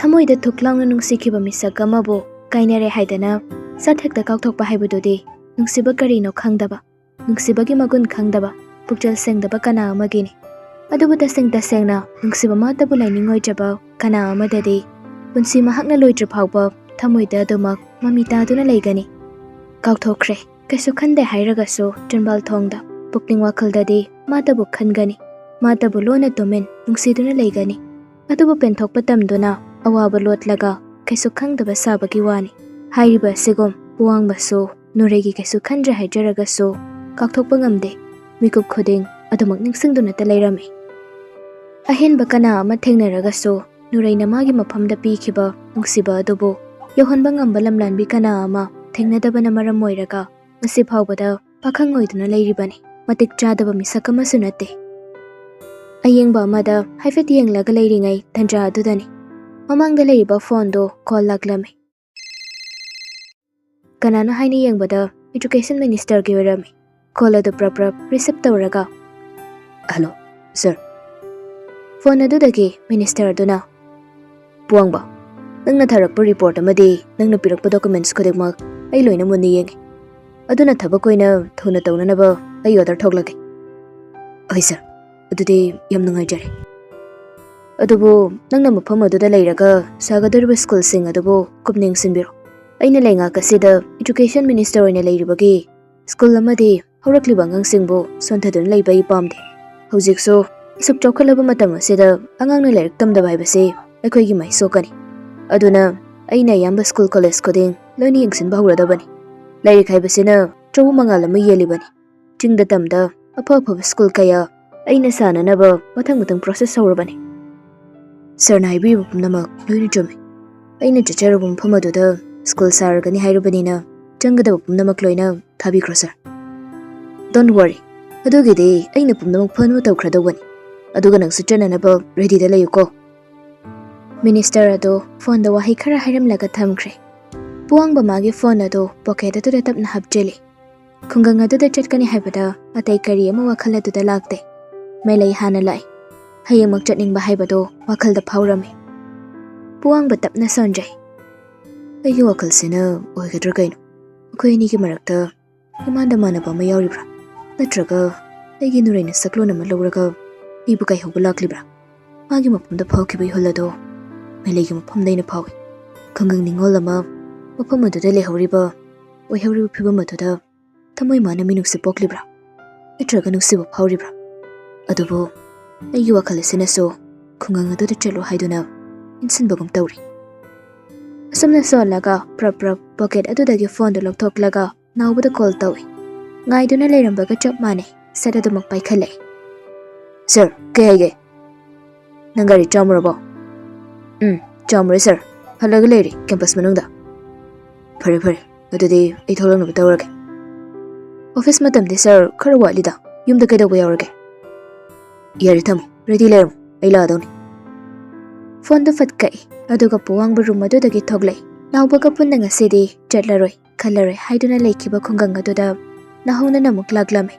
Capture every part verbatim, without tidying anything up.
ꯊꯃꯣꯏꯗ ꯊꯨꯛ ꯂꯥꯎꯅ ꯅꯨꯡꯁꯤꯈꯤꯕ ꯃꯤꯁꯛ ꯑꯃꯕꯨ ꯀꯥꯏꯅꯔꯦ ꯍꯥꯏꯗꯅ ꯁꯠ ꯍꯦꯛꯇ ꯀꯥꯎꯊꯣꯛꯄ ꯍꯥꯏꯕꯗꯨꯗꯤ ꯅꯨꯡꯁꯤꯕ ꯀꯔꯤꯅꯣ ꯈꯪꯗꯕ, ꯅꯨꯡꯁꯤꯕꯒꯤ ꯃꯒꯨꯟ ꯈꯪꯗꯕ, ꯄꯨꯛꯆꯦꯜ ꯁꯦꯡꯗꯕ ꯀꯅꯥ ꯑꯃꯒꯤꯅꯤ꯫ ꯑꯗꯨꯕꯨ ꯇꯁꯦꯡ ꯇꯁꯦꯡꯅ ꯅꯨꯡꯁꯤꯕ ꯃꯥꯇꯕꯨ ꯂꯥꯏꯅꯤꯡꯉꯣꯏꯗ꯭ꯔꯕ ꯀꯅꯥ ꯑꯃꯗꯗꯤ ꯄꯨꯟꯁꯤ ꯃꯍꯥꯛꯅ ꯂꯣꯏꯗ꯭ꯔꯤ ꯐꯥꯎꯕ ꯊꯃꯣꯏꯗ ꯑꯗꯨꯃꯛ ꯃꯃꯤ ꯇꯥꯗꯨꯅ ꯂꯩꯒꯅꯤ꯫ ꯀꯥꯎꯊꯣꯛꯈ꯭ꯔꯦ꯫ ꯀꯩꯁꯨ ꯈꯟꯗꯦ ꯍꯥꯏꯔꯒꯁꯨ ꯆꯤꯟꯕꯥꯜ ꯊꯣꯡꯗ ꯄꯨꯛꯅꯤꯡ ꯋꯥꯈꯜꯗꯗꯤ ꯃꯥꯇꯕꯨ ꯈꯟꯒꯅꯤ, ꯃꯥꯇꯕꯨ ꯂꯣꯟꯅ ꯇꯨꯃꯤꯟ ꯅꯨꯡꯁꯤꯗꯨꯅ ꯂꯩꯒꯅꯤ꯫ ꯑꯗꯨꯕꯨ ꯄꯦꯟꯊꯣꯛꯄ ꯇꯝꯗꯨꯅ ꯑꯋꯥꯕ ꯂꯣꯠꯂꯒ ꯀꯩꯁꯨ ꯈꯪꯗꯕ ꯁꯥꯕꯒꯤ ꯋꯥꯅꯤ꯫ ꯍꯥꯏꯔꯤꯕ ꯑꯁꯤꯒꯨꯝ ꯄꯨꯋꯥꯡꯕꯁꯨ ꯅꯨꯔꯩꯒꯤ ꯀꯩꯁꯨ ꯈꯟꯗ꯭ꯔꯦ ꯍꯥꯏꯖꯔꯒꯁꯨ ꯀꯥꯎꯊꯣꯛꯄ ꯉꯝꯗꯦ꯫ ꯃꯤꯀꯨꯞ ꯈꯨꯗꯤꯡ ꯑꯗꯨꯃꯛ ꯅꯤꯡꯁꯤꯡꯗꯨꯅꯇ ꯂꯩꯔꯝꯃꯤ꯫ ꯑꯍꯦꯟꯕ ꯀꯅꯥ ꯑꯃ ꯊꯦꯡꯅꯔꯒꯁꯨ ꯅꯨꯔꯩꯅ ꯃꯥꯒꯤ ꯃꯐꯝꯗ ꯄꯤꯈꯤꯕ ꯅꯨꯡꯁꯤꯕ ꯑꯗꯨꯕꯨ ꯌꯧꯍꯟꯕ ꯉꯝꯕ ꯂꯝꯂꯥꯟꯕꯤ ꯀꯅꯥ ꯑꯃ ꯊꯦꯡꯅꯗꯕꯅ ꯃꯔꯝ ꯑꯣꯏꯔꯒ ꯉꯁꯤ ꯐꯥꯎꯕꯗ ꯄꯥꯈꯪ ꯑꯣꯏꯗꯨꯅ ꯂꯩꯔꯤꯕꯅꯤ꯫ ꯃꯇꯤꯛ ꯆꯥꯗꯕ ꯃꯤꯁꯛ ꯑꯃꯁꯨ ꯅꯠꯇꯦ꯫ ꯑꯌꯦꯡꯕ ꯑꯃꯗ ꯍꯥꯏꯐꯦꯠ ꯌꯦꯡꯂꯒ ꯂꯩꯔꯤꯉꯩ ꯇꯟꯖꯥ ꯑꯗꯨꯗꯅꯤ ꯃꯃꯥꯡꯗ ꯂꯩꯔꯤꯕ ꯐꯣꯟꯗꯨ ꯀꯣꯜ ꯂꯥꯛꯂꯝꯃꯤ꯫ ꯀꯅꯥꯅꯣ ꯍꯥꯏꯅ ꯌꯦꯡꯕꯗ ꯏꯗꯨꯀꯦꯁꯟ ꯃꯤꯅꯤꯁꯇꯔꯒꯤ ꯑꯣꯏꯔꯝꯃꯤ꯫ ꯀꯣꯜ ꯑꯗꯨ ꯄ꯭ꯔꯞ ꯄ꯭ꯔꯞ ꯔꯤꯁꯤꯞ ꯇꯧꯔꯒ, "ꯍꯜꯂꯣ, ꯁꯔ꯫" ꯐꯣꯟ ꯑꯗꯨꯗꯒꯤ ꯃꯤꯅꯤꯁꯇꯔ ꯑꯗꯨꯅ, "ꯄꯨꯋꯥꯡꯕ, ꯅꯪꯅ ꯊꯥꯔꯛꯄ ꯔꯤꯄꯣꯔꯠ ꯑꯃꯗꯤ ꯅꯪꯅ ꯄꯤꯔꯛꯄ ꯗꯣꯀꯨꯃꯦꯟꯠꯁ ꯈꯨꯗꯤꯡꯃꯛ ꯑꯩ ꯂꯣꯏꯅ ꯃꯨꯟꯅ ꯌꯦꯡꯉꯤ꯫ ꯑꯗꯨꯅ ꯊꯕꯛ ꯑꯣꯏꯅ ꯊꯨꯅ ꯇꯧꯅꯅꯕ ꯑꯩ ꯑꯣꯔꯗꯔ ꯊꯣꯛꯂꯒꯦ꯫" "ꯍꯣꯏ ꯁꯔ, ꯑꯗꯨꯗꯤ ꯌꯥꯝ ꯅꯨꯡꯉꯥꯏꯖꯔꯦ꯫ ꯑꯗꯨꯕꯨ ꯅꯪꯅ ꯃꯐꯝ ꯑꯗꯨꯗ ꯂꯩꯔꯒ ꯁꯥꯒꯗꯧꯔꯤꯕ ꯁ꯭ꯀꯨꯜꯁꯤꯡ ꯑꯗꯨꯕꯨ ꯀꯨꯞꯅ ꯌꯦꯡꯁꯤꯟꯕꯤꯔꯣ꯫ ꯑꯩꯅ ꯂꯩꯉꯥꯛ ꯑꯁꯤꯗ ꯏꯗꯨꯀꯦꯁꯟ ꯃꯤꯅꯤꯁꯇꯔ ꯑꯣꯏꯅ ꯂꯩꯔꯤꯕꯒꯤ ꯁ꯭ꯀꯨꯜ ꯑꯃꯗꯤ ꯍꯧꯔꯛꯂꯤꯕ ꯑꯉꯥꯡꯁꯤꯡꯕꯨ ꯁꯣꯟꯊꯗꯨꯅ ꯂꯩꯕ ꯑꯩ ꯄꯥꯝꯗꯦ꯫ ꯍꯧꯖꯤꯛꯁꯨ ꯑꯁꯨꯛ ꯆꯥꯎꯈꯠꯂꯕ ꯃꯇꯝ ꯑꯁꯤꯗ ꯑꯉꯥꯡꯅ ꯂꯥꯏꯔꯤꯛ ꯇꯝꯗꯕ ꯍꯥꯏꯕꯁꯤ ꯑꯩꯈꯣꯏꯒꯤ ꯃꯥꯏ ꯁꯣꯛꯀꯅꯤ꯫ ꯑꯗꯨꯅ ꯑꯩꯅ ꯑꯌꯥꯝꯕ ꯁ꯭ꯀꯨꯜ ꯀꯣꯂꯦꯖ ꯈꯨꯗꯤꯡ ꯂꯣꯏꯅ ꯌꯦꯡꯁꯤꯟꯕ ꯍꯧꯔꯗꯕꯅꯤ꯫ ꯂꯥꯏꯔꯤꯛ ꯍꯥꯏꯕꯁꯤꯅ ꯑꯆꯧꯕ ꯃꯉꯥꯜ ꯑꯃ ꯌꯦꯜꯂꯤꯕꯅꯤ꯫ ꯆꯤꯡꯗ ꯇꯝꯗ ꯑꯐ ꯑꯐꯕ ꯁ꯭ꯀꯨꯜ ꯀꯌꯥ ꯑꯩꯅ ꯁꯥꯅꯅꯕ ꯃꯊꯪ ꯃꯊꯪ ꯄ꯭ꯔꯣꯁꯦꯁ ꯍꯧꯔꯕꯅꯤ꯫ ꯁꯥꯔꯅ ꯍꯥꯏꯕꯤꯔꯤꯕ ꯄꯨꯝꯅꯃꯛ ꯂꯣꯏꯅ ꯆꯨꯝꯃꯤ꯫ ꯑꯩꯅ ꯆꯠꯆꯔꯨꯕ ꯃꯐꯝ ꯑꯗꯨꯗ ꯁ꯭ꯀꯨꯜ ꯁꯥꯔꯒꯅꯤ ꯍꯥꯏꯔꯕꯅꯤꯅ ꯆꯪꯒꯗꯕ ꯄꯨꯝꯅꯃꯛ ꯂꯣꯏꯅ ꯊꯥꯕꯤꯈ꯭ꯔꯣ ꯁꯥꯔ꯫ Don't worry, ꯑꯗꯨꯒꯤꯗꯤ ꯑꯩꯅ ꯄꯨꯝꯅꯃꯛ ꯐꯅꯕ ꯇꯧꯈ꯭ꯔꯗꯧꯕꯅꯤ꯫ ꯑꯗꯨꯒ ꯅꯪꯁꯨ ꯆꯠꯅꯅꯕ ꯔꯦꯗꯤꯗ ꯂꯩꯌꯨꯀꯣ꯫ ꯃꯤꯅꯤꯁꯇꯔ ꯑꯗꯨ ꯐꯣꯟꯗ ꯋꯥꯍꯩ ꯈꯔ ꯍꯥꯏꯔꯝꯂꯒ ꯊꯝꯈ꯭ꯔꯦ꯫ ꯄꯨꯋꯥꯡꯕ ꯃꯥꯒꯤ ꯐꯣꯟ ꯑꯗꯨ ꯄꯣꯀꯦꯠ ꯑꯗꯨꯗ ꯇꯞꯅ ꯍꯥꯞꯆꯤꯜꯂꯤ꯫ ꯈꯨꯡꯒꯪ ꯑꯗꯨꯗ ꯆꯠꯀꯅꯤ ꯍꯥꯏꯕꯗ ꯑꯇꯩ ꯀꯔꯤ ꯑꯃ ꯋꯥꯈꯜ ꯑꯗꯨꯗ ꯂꯥꯛꯇꯦ꯫ ꯃꯦꯂꯩ ꯍꯥꯟꯅ ꯂꯥꯛꯏ꯫ ꯍꯌꯦꯡꯃꯛ ꯆꯠꯅꯤꯡꯕ ꯍꯥꯏꯕꯗꯨ ꯋꯥꯈꯜꯗ ꯐꯥꯎꯔꯝꯃꯤ꯫ ꯄꯨꯋꯥꯡꯕ ꯇꯞꯅ ꯁꯣꯟꯖꯩ꯫ ꯑꯩꯒꯤ ꯋꯥꯈꯜꯁꯤꯅ ꯑꯣꯏꯒꯗ꯭ꯔꯥ ꯀꯩꯅꯣ? ꯑꯩꯈꯣꯏ ꯑꯅꯤꯒꯤ ꯃꯔꯛꯇ ꯏꯃꯥꯟꯗ ꯃꯥꯟꯅꯕ ꯑꯃ ꯌꯥꯎꯔꯤꯕ꯭ꯔꯥ? ꯅꯠꯇ꯭ꯔꯒ ꯑꯩꯒꯤ ꯅꯨꯔꯩꯅ ꯁꯛꯂꯣꯟ ꯑꯃ ꯂꯧꯔꯒ ꯑꯩꯕꯨ ꯀꯥꯏꯍꯧꯕ ꯂꯥꯛꯂꯤꯕ꯭ꯔꯥ? ꯃꯥꯒꯤ ꯃꯐꯝꯗ ꯐꯥꯎꯈꯤꯕ ꯏꯍꯨꯜ ꯑꯗꯣ ꯃꯦꯂꯩꯒꯤ ꯃꯐꯝꯗ ꯑꯩꯅ ꯐꯥꯎꯏ꯫ ꯈꯨꯡꯒꯪ ꯅꯤꯉꯣꯜ ꯑꯃ ꯃꯐꯝ ꯑꯗꯨꯗ ꯂꯩꯍꯧꯔꯤꯕ, ꯑꯣꯏꯍꯧꯔꯤꯕ ꯐꯤꯕꯝ ꯑꯗꯨꯗ ꯊꯃꯣꯏ ꯃꯥꯅ ꯃꯤꯅꯨꯡꯁꯤ ꯄꯣꯛꯂꯤꯕ꯭ꯔꯥ? ꯅꯠꯇ꯭ꯔꯒ ꯅꯨꯡꯁꯤꯕ ꯐꯥꯎꯔꯤꯕ꯭ꯔꯥ? ꯑꯗꯨꯕꯨ ꯑꯩꯒꯤ ꯋꯥꯈꯜ ꯑꯁꯤꯅꯁꯨ ꯈꯨꯡꯒꯪ ꯑꯗꯨꯗ ꯆꯠꯂꯨ ꯍꯥꯏꯗꯨꯅ ꯏꯟꯁꯤꯟꯕꯒꯨꯝ ꯇꯧꯔꯤ꯫ ꯑꯁꯨꯝꯅ ꯁꯣꯜꯂꯒ ꯄ꯭ꯔꯞ ꯄ꯭ꯔꯞ ꯄꯣꯀꯦꯠ ꯑꯗꯨꯗꯒꯤ ꯐꯣꯟꯗꯨ ꯂꯧꯊꯣꯛꯂꯒ ꯅꯥꯎꯕꯗ ꯀꯣꯜ ꯇꯧꯏ꯫ ꯉꯥꯏꯗꯨꯅ ꯂꯩꯔꯝꯕꯒ ꯆꯞ ꯃꯥꯟꯅꯩ꯫ ꯁꯠ ꯑꯗꯨꯃꯛ ꯄꯥꯏꯈꯠꯂꯛꯏ꯫ "ꯁꯥꯔ, ꯀꯩ ꯍꯥꯏꯒꯦ? ꯅꯪ ꯒꯥꯔꯤ ꯆꯥꯝꯃꯨꯔꯕꯣ?" "ꯎꯝ, ꯆꯥꯝꯃꯨꯔꯦ ꯁꯥꯔ꯫ ꯍꯜꯂꯒ ꯂꯩꯔꯤ ꯀꯦꯝꯄꯁ ꯃꯅꯨꯡꯗ꯫" "ꯐꯔꯦ ꯐꯔꯦ, ꯑꯗꯨꯗꯤ ꯑꯩ ꯊꯣꯛꯂꯛꯅꯕ ꯇꯧꯔꯒꯦ꯫" "ꯑꯣꯐꯤꯁ ꯃꯇꯝꯗꯤ ꯁꯥꯔ ꯈꯔ ꯋꯥꯠꯂꯤꯗ꯫ ꯌꯨꯝꯗ ꯀꯩꯗꯧꯕ ꯌꯥꯎꯔꯒꯦ?" "ꯌꯥꯔꯦ, ꯊꯝꯃꯣ, ꯔꯦꯗꯤ ꯂꯩꯔꯝꯃꯣ, ꯑꯩ ꯂꯥꯛꯑꯗꯧꯅꯤ꯫" ꯐꯣꯟꯗꯨ ꯐꯠ ꯀꯛꯏ, ꯑꯗꯨꯒ ꯄꯨꯋꯥꯡꯕ ꯔꯨꯝ ꯑꯗꯨꯗꯒꯤ ꯊꯣꯛꯂꯛꯏ꯫ ꯅꯥꯎꯕꯒ ꯄꯨꯟꯅ ꯉꯁꯤꯗꯤ ꯆꯠꯂꯔꯣꯏ ꯈꯜꯂꯔꯣꯏ ꯍꯥꯏꯗꯨꯅ ꯂꯩꯈꯤꯕ ꯈꯨꯡꯒꯪ ꯑꯗꯨꯗ ꯅꯥꯍꯧꯅꯅ ꯑꯃꯨꯛ ꯂꯥꯛꯂꯝꯃꯤ꯫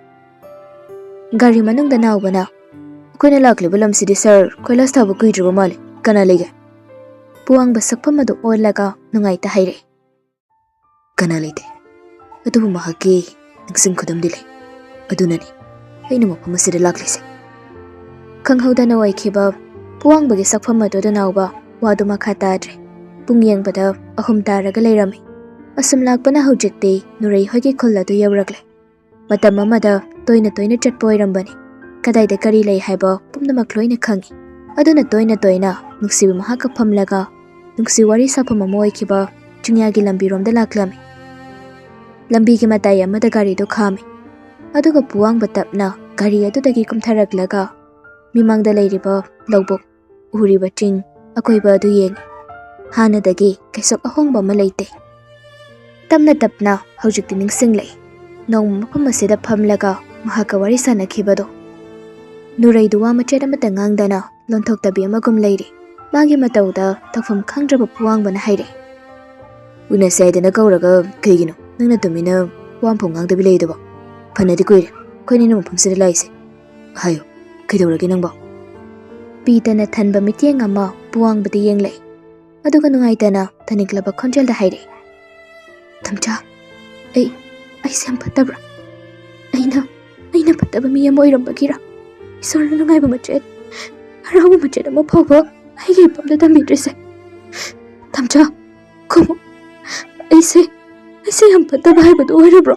ꯒꯥꯔꯤ ꯃꯅꯨꯡꯗ ꯅꯥꯎꯕꯅ, "ꯑꯩꯈꯣꯏꯅ ꯂꯥꯛꯂꯤꯕ ꯂꯝꯁꯤꯗꯤ ꯁꯥꯔ ꯀꯣꯏꯂꯥꯁ ꯊꯥꯕ ꯀꯨꯏꯗ꯭ꯔꯤꯕ ꯃꯥꯜꯂꯤ, ꯀꯅꯥ ꯂꯩꯒꯦ?" ꯄꯨꯋꯥꯡꯕ ꯁꯛꯐꯝ ꯑꯗꯨ ꯑꯣꯜꯂꯒ ꯅꯨꯡꯉꯥꯏꯇ ꯍꯥꯏꯔꯛꯏ꯫ "ꯀꯅꯥ ꯂꯩꯇꯦ, ꯑꯗꯨꯕꯨ ꯃꯍꯥꯛꯀꯤ ꯅꯤꯡꯁꯤꯡ ꯈꯨꯗꯝꯗꯤ ꯂꯩ꯫ ꯑꯗꯨꯅꯅꯤ ꯑꯩꯅ ꯃꯐꯝ ꯑꯁꯤꯗ ꯂꯥꯛꯂꯤꯁꯦ꯫" ꯈꯪꯍꯧꯗꯅ ꯑꯣꯏꯈꯤꯕ ꯄꯨꯋꯥꯡꯕꯒꯤ ꯁꯛꯐꯝ ꯑꯗꯨꯗ ꯅꯥꯎꯕ ꯋꯥꯗꯨ ꯃꯈꯥ ꯇꯥꯗ꯭ꯔꯦ꯫ ꯄꯨꯡ ꯌꯦꯡꯕꯗ ꯑꯍꯨꯝ ꯇꯥꯔꯒ ꯂꯩꯔꯝꯃꯤ꯫ ꯑꯁꯨꯝ ꯂꯥꯛꯄꯅ ꯍꯧꯖꯤꯛꯇꯤ ꯅꯨꯔꯩ ꯍꯣꯏꯒꯤ ꯈꯨꯜ ꯑꯗꯨ ꯌꯧꯔꯛꯂꯦ꯫ ꯃꯇꯝ ꯑꯃꯗ ꯇꯣꯏꯅ ꯇꯣꯏꯅ ꯆꯠꯄ ꯑꯣꯏꯔꯝꯕꯅꯤ꯫ ꯀꯗꯥꯏꯗ ꯀꯔꯤ ꯂꯩ ꯍꯥꯏꯕ ꯄꯨꯝꯅꯃꯛ ꯂꯣꯏꯅ ꯈꯪꯏ꯫ ꯑꯗꯨꯅ ꯇꯣꯏꯅ ꯇꯣꯏꯅ ꯅꯨꯡꯁꯤꯕ ꯃꯍꯥꯛꯀ ꯐꯝꯂꯒ ꯅꯨꯡꯁꯤ ꯋꯥꯔꯤ ꯁꯥꯐꯝ ꯑꯃ ꯑꯣꯏꯈꯤꯕ ꯆꯤꯡꯌꯥꯒꯤ ꯂꯝꯕꯤꯔꯣꯝꯗ ꯂꯥꯛꯂꯝꯃꯤ꯫ ꯂꯝꯕꯤꯒꯤ ꯃꯇꯥꯏ ꯑꯃꯗ ꯒꯥꯔꯤꯗꯨ ꯈꯥꯝꯃꯤ꯫ ꯑꯗꯨꯒ ꯄꯨꯋꯥꯡꯕ ꯇꯞꯅ ꯒꯥꯔꯤ ꯑꯗꯨꯗꯒꯤ ꯀꯨꯝꯊꯔꯛꯂꯒ ꯃꯤꯃꯥꯡꯗ ꯂꯩꯔꯤꯕ ꯂꯧꯕꯨꯛ, ꯎꯔꯤꯕ ꯆꯤꯡ, ꯑꯀꯣꯏꯕ ꯑꯗꯨ ꯌꯦꯡꯉꯤ꯫ ꯍꯥꯟꯅꯗꯒꯤ ꯀꯩꯁꯨ ꯑꯍꯣꯡꯕ ꯑꯃ ꯂꯩꯇꯦ꯫ ꯇꯞꯅ ꯇꯞꯅ ꯍꯧꯖꯤꯛꯇꯤ ꯅꯤꯡꯁꯤꯡꯂꯛꯏ꯫ ꯅꯣꯡꯃ ꯃꯐꯝ ꯑꯁꯤꯗ ꯐꯝꯂꯒ ꯃꯍꯥꯛꯀ ꯋꯥꯔꯤ ꯁꯥꯟꯅꯈꯤꯕꯗꯣ꯫ ꯅꯨꯔꯩꯗꯨ ꯋꯥ ꯃꯆꯦꯠ ꯑꯃꯠꯇ ꯉꯥꯡꯗꯅ ꯂꯣꯟꯊꯣꯛꯇꯕꯤ ꯑꯃꯒꯨꯝ ꯂꯩꯔꯤ꯫ ꯃꯥꯒꯤ ꯃꯇꯧꯗ ꯇꯧꯐꯝ ꯈꯪꯗ꯭ꯔꯕ ꯄꯨꯋꯥꯡꯕꯅ ꯍꯥꯏꯔꯦ, "ꯎꯅꯁꯦ ꯍꯥꯏꯗꯅ ꯀꯧꯔꯒ ꯀꯩꯒꯤꯅꯣ ꯅꯪꯅ ꯇꯨꯃꯤꯟꯅ ꯋꯥ ꯑꯃꯐꯥꯎ ꯉꯥꯡꯗꯕꯤ ꯂꯩꯗꯨꯕꯣ? ꯐꯅꯗꯤ ꯀꯨꯏꯔꯦ ꯑꯩꯈꯣꯏꯅꯤꯅ ꯃꯐꯝꯁꯤꯗ ꯂꯥꯛꯏꯁꯦ꯫ ꯍꯥꯏꯌꯨ, ꯀꯩꯗꯧꯔꯒꯦ ꯅꯪꯕꯣ?" ꯄꯤꯗꯅ ꯊꯟꯕ ꯃꯤꯠꯌꯦꯡ ꯑꯃ ꯄꯨꯋꯥꯡꯕꯗ ꯌꯦꯡꯂꯛꯏ꯫ ꯑꯗꯨꯒ ꯅꯨꯡꯉꯥꯏꯇꯅ ꯊꯅꯤꯛꯂꯕ ꯈꯣꯟꯖꯦꯜꯗ ꯍꯥꯏꯔꯛꯏ, "ꯊꯝꯆꯥ, ꯑꯩ, ꯑꯩꯁꯦ ꯌꯥꯝ ꯐꯠꯇꯕ꯭ꯔꯥ? ꯑꯩꯅ, ꯑꯩꯅ ꯐꯠꯇꯕ ꯃꯤ ꯑꯃ ꯑꯣꯏꯔꯝꯕꯒꯤꯔ ꯏꯁꯣꯔꯅ ꯅꯨꯡꯉꯥꯏꯕ ꯃꯆꯦꯠ, ꯍꯔꯥꯎꯕ ꯃꯆꯦꯠ ꯑꯃ ꯐꯥꯎꯕ ꯑꯩꯒꯤ ꯏꯄꯨꯡꯗ ꯇꯝꯕꯤꯗ꯭ꯔꯤꯁꯦ? ꯊꯝꯆꯥ, ꯈꯨꯝꯃꯨ, ꯑꯩꯁꯦ, ꯑꯩꯁꯦ ꯌꯥꯝ ꯐꯠꯇꯕ ꯍꯥꯏꯕꯗꯨ ꯑꯣꯏꯔꯕ꯭ꯔꯣ?"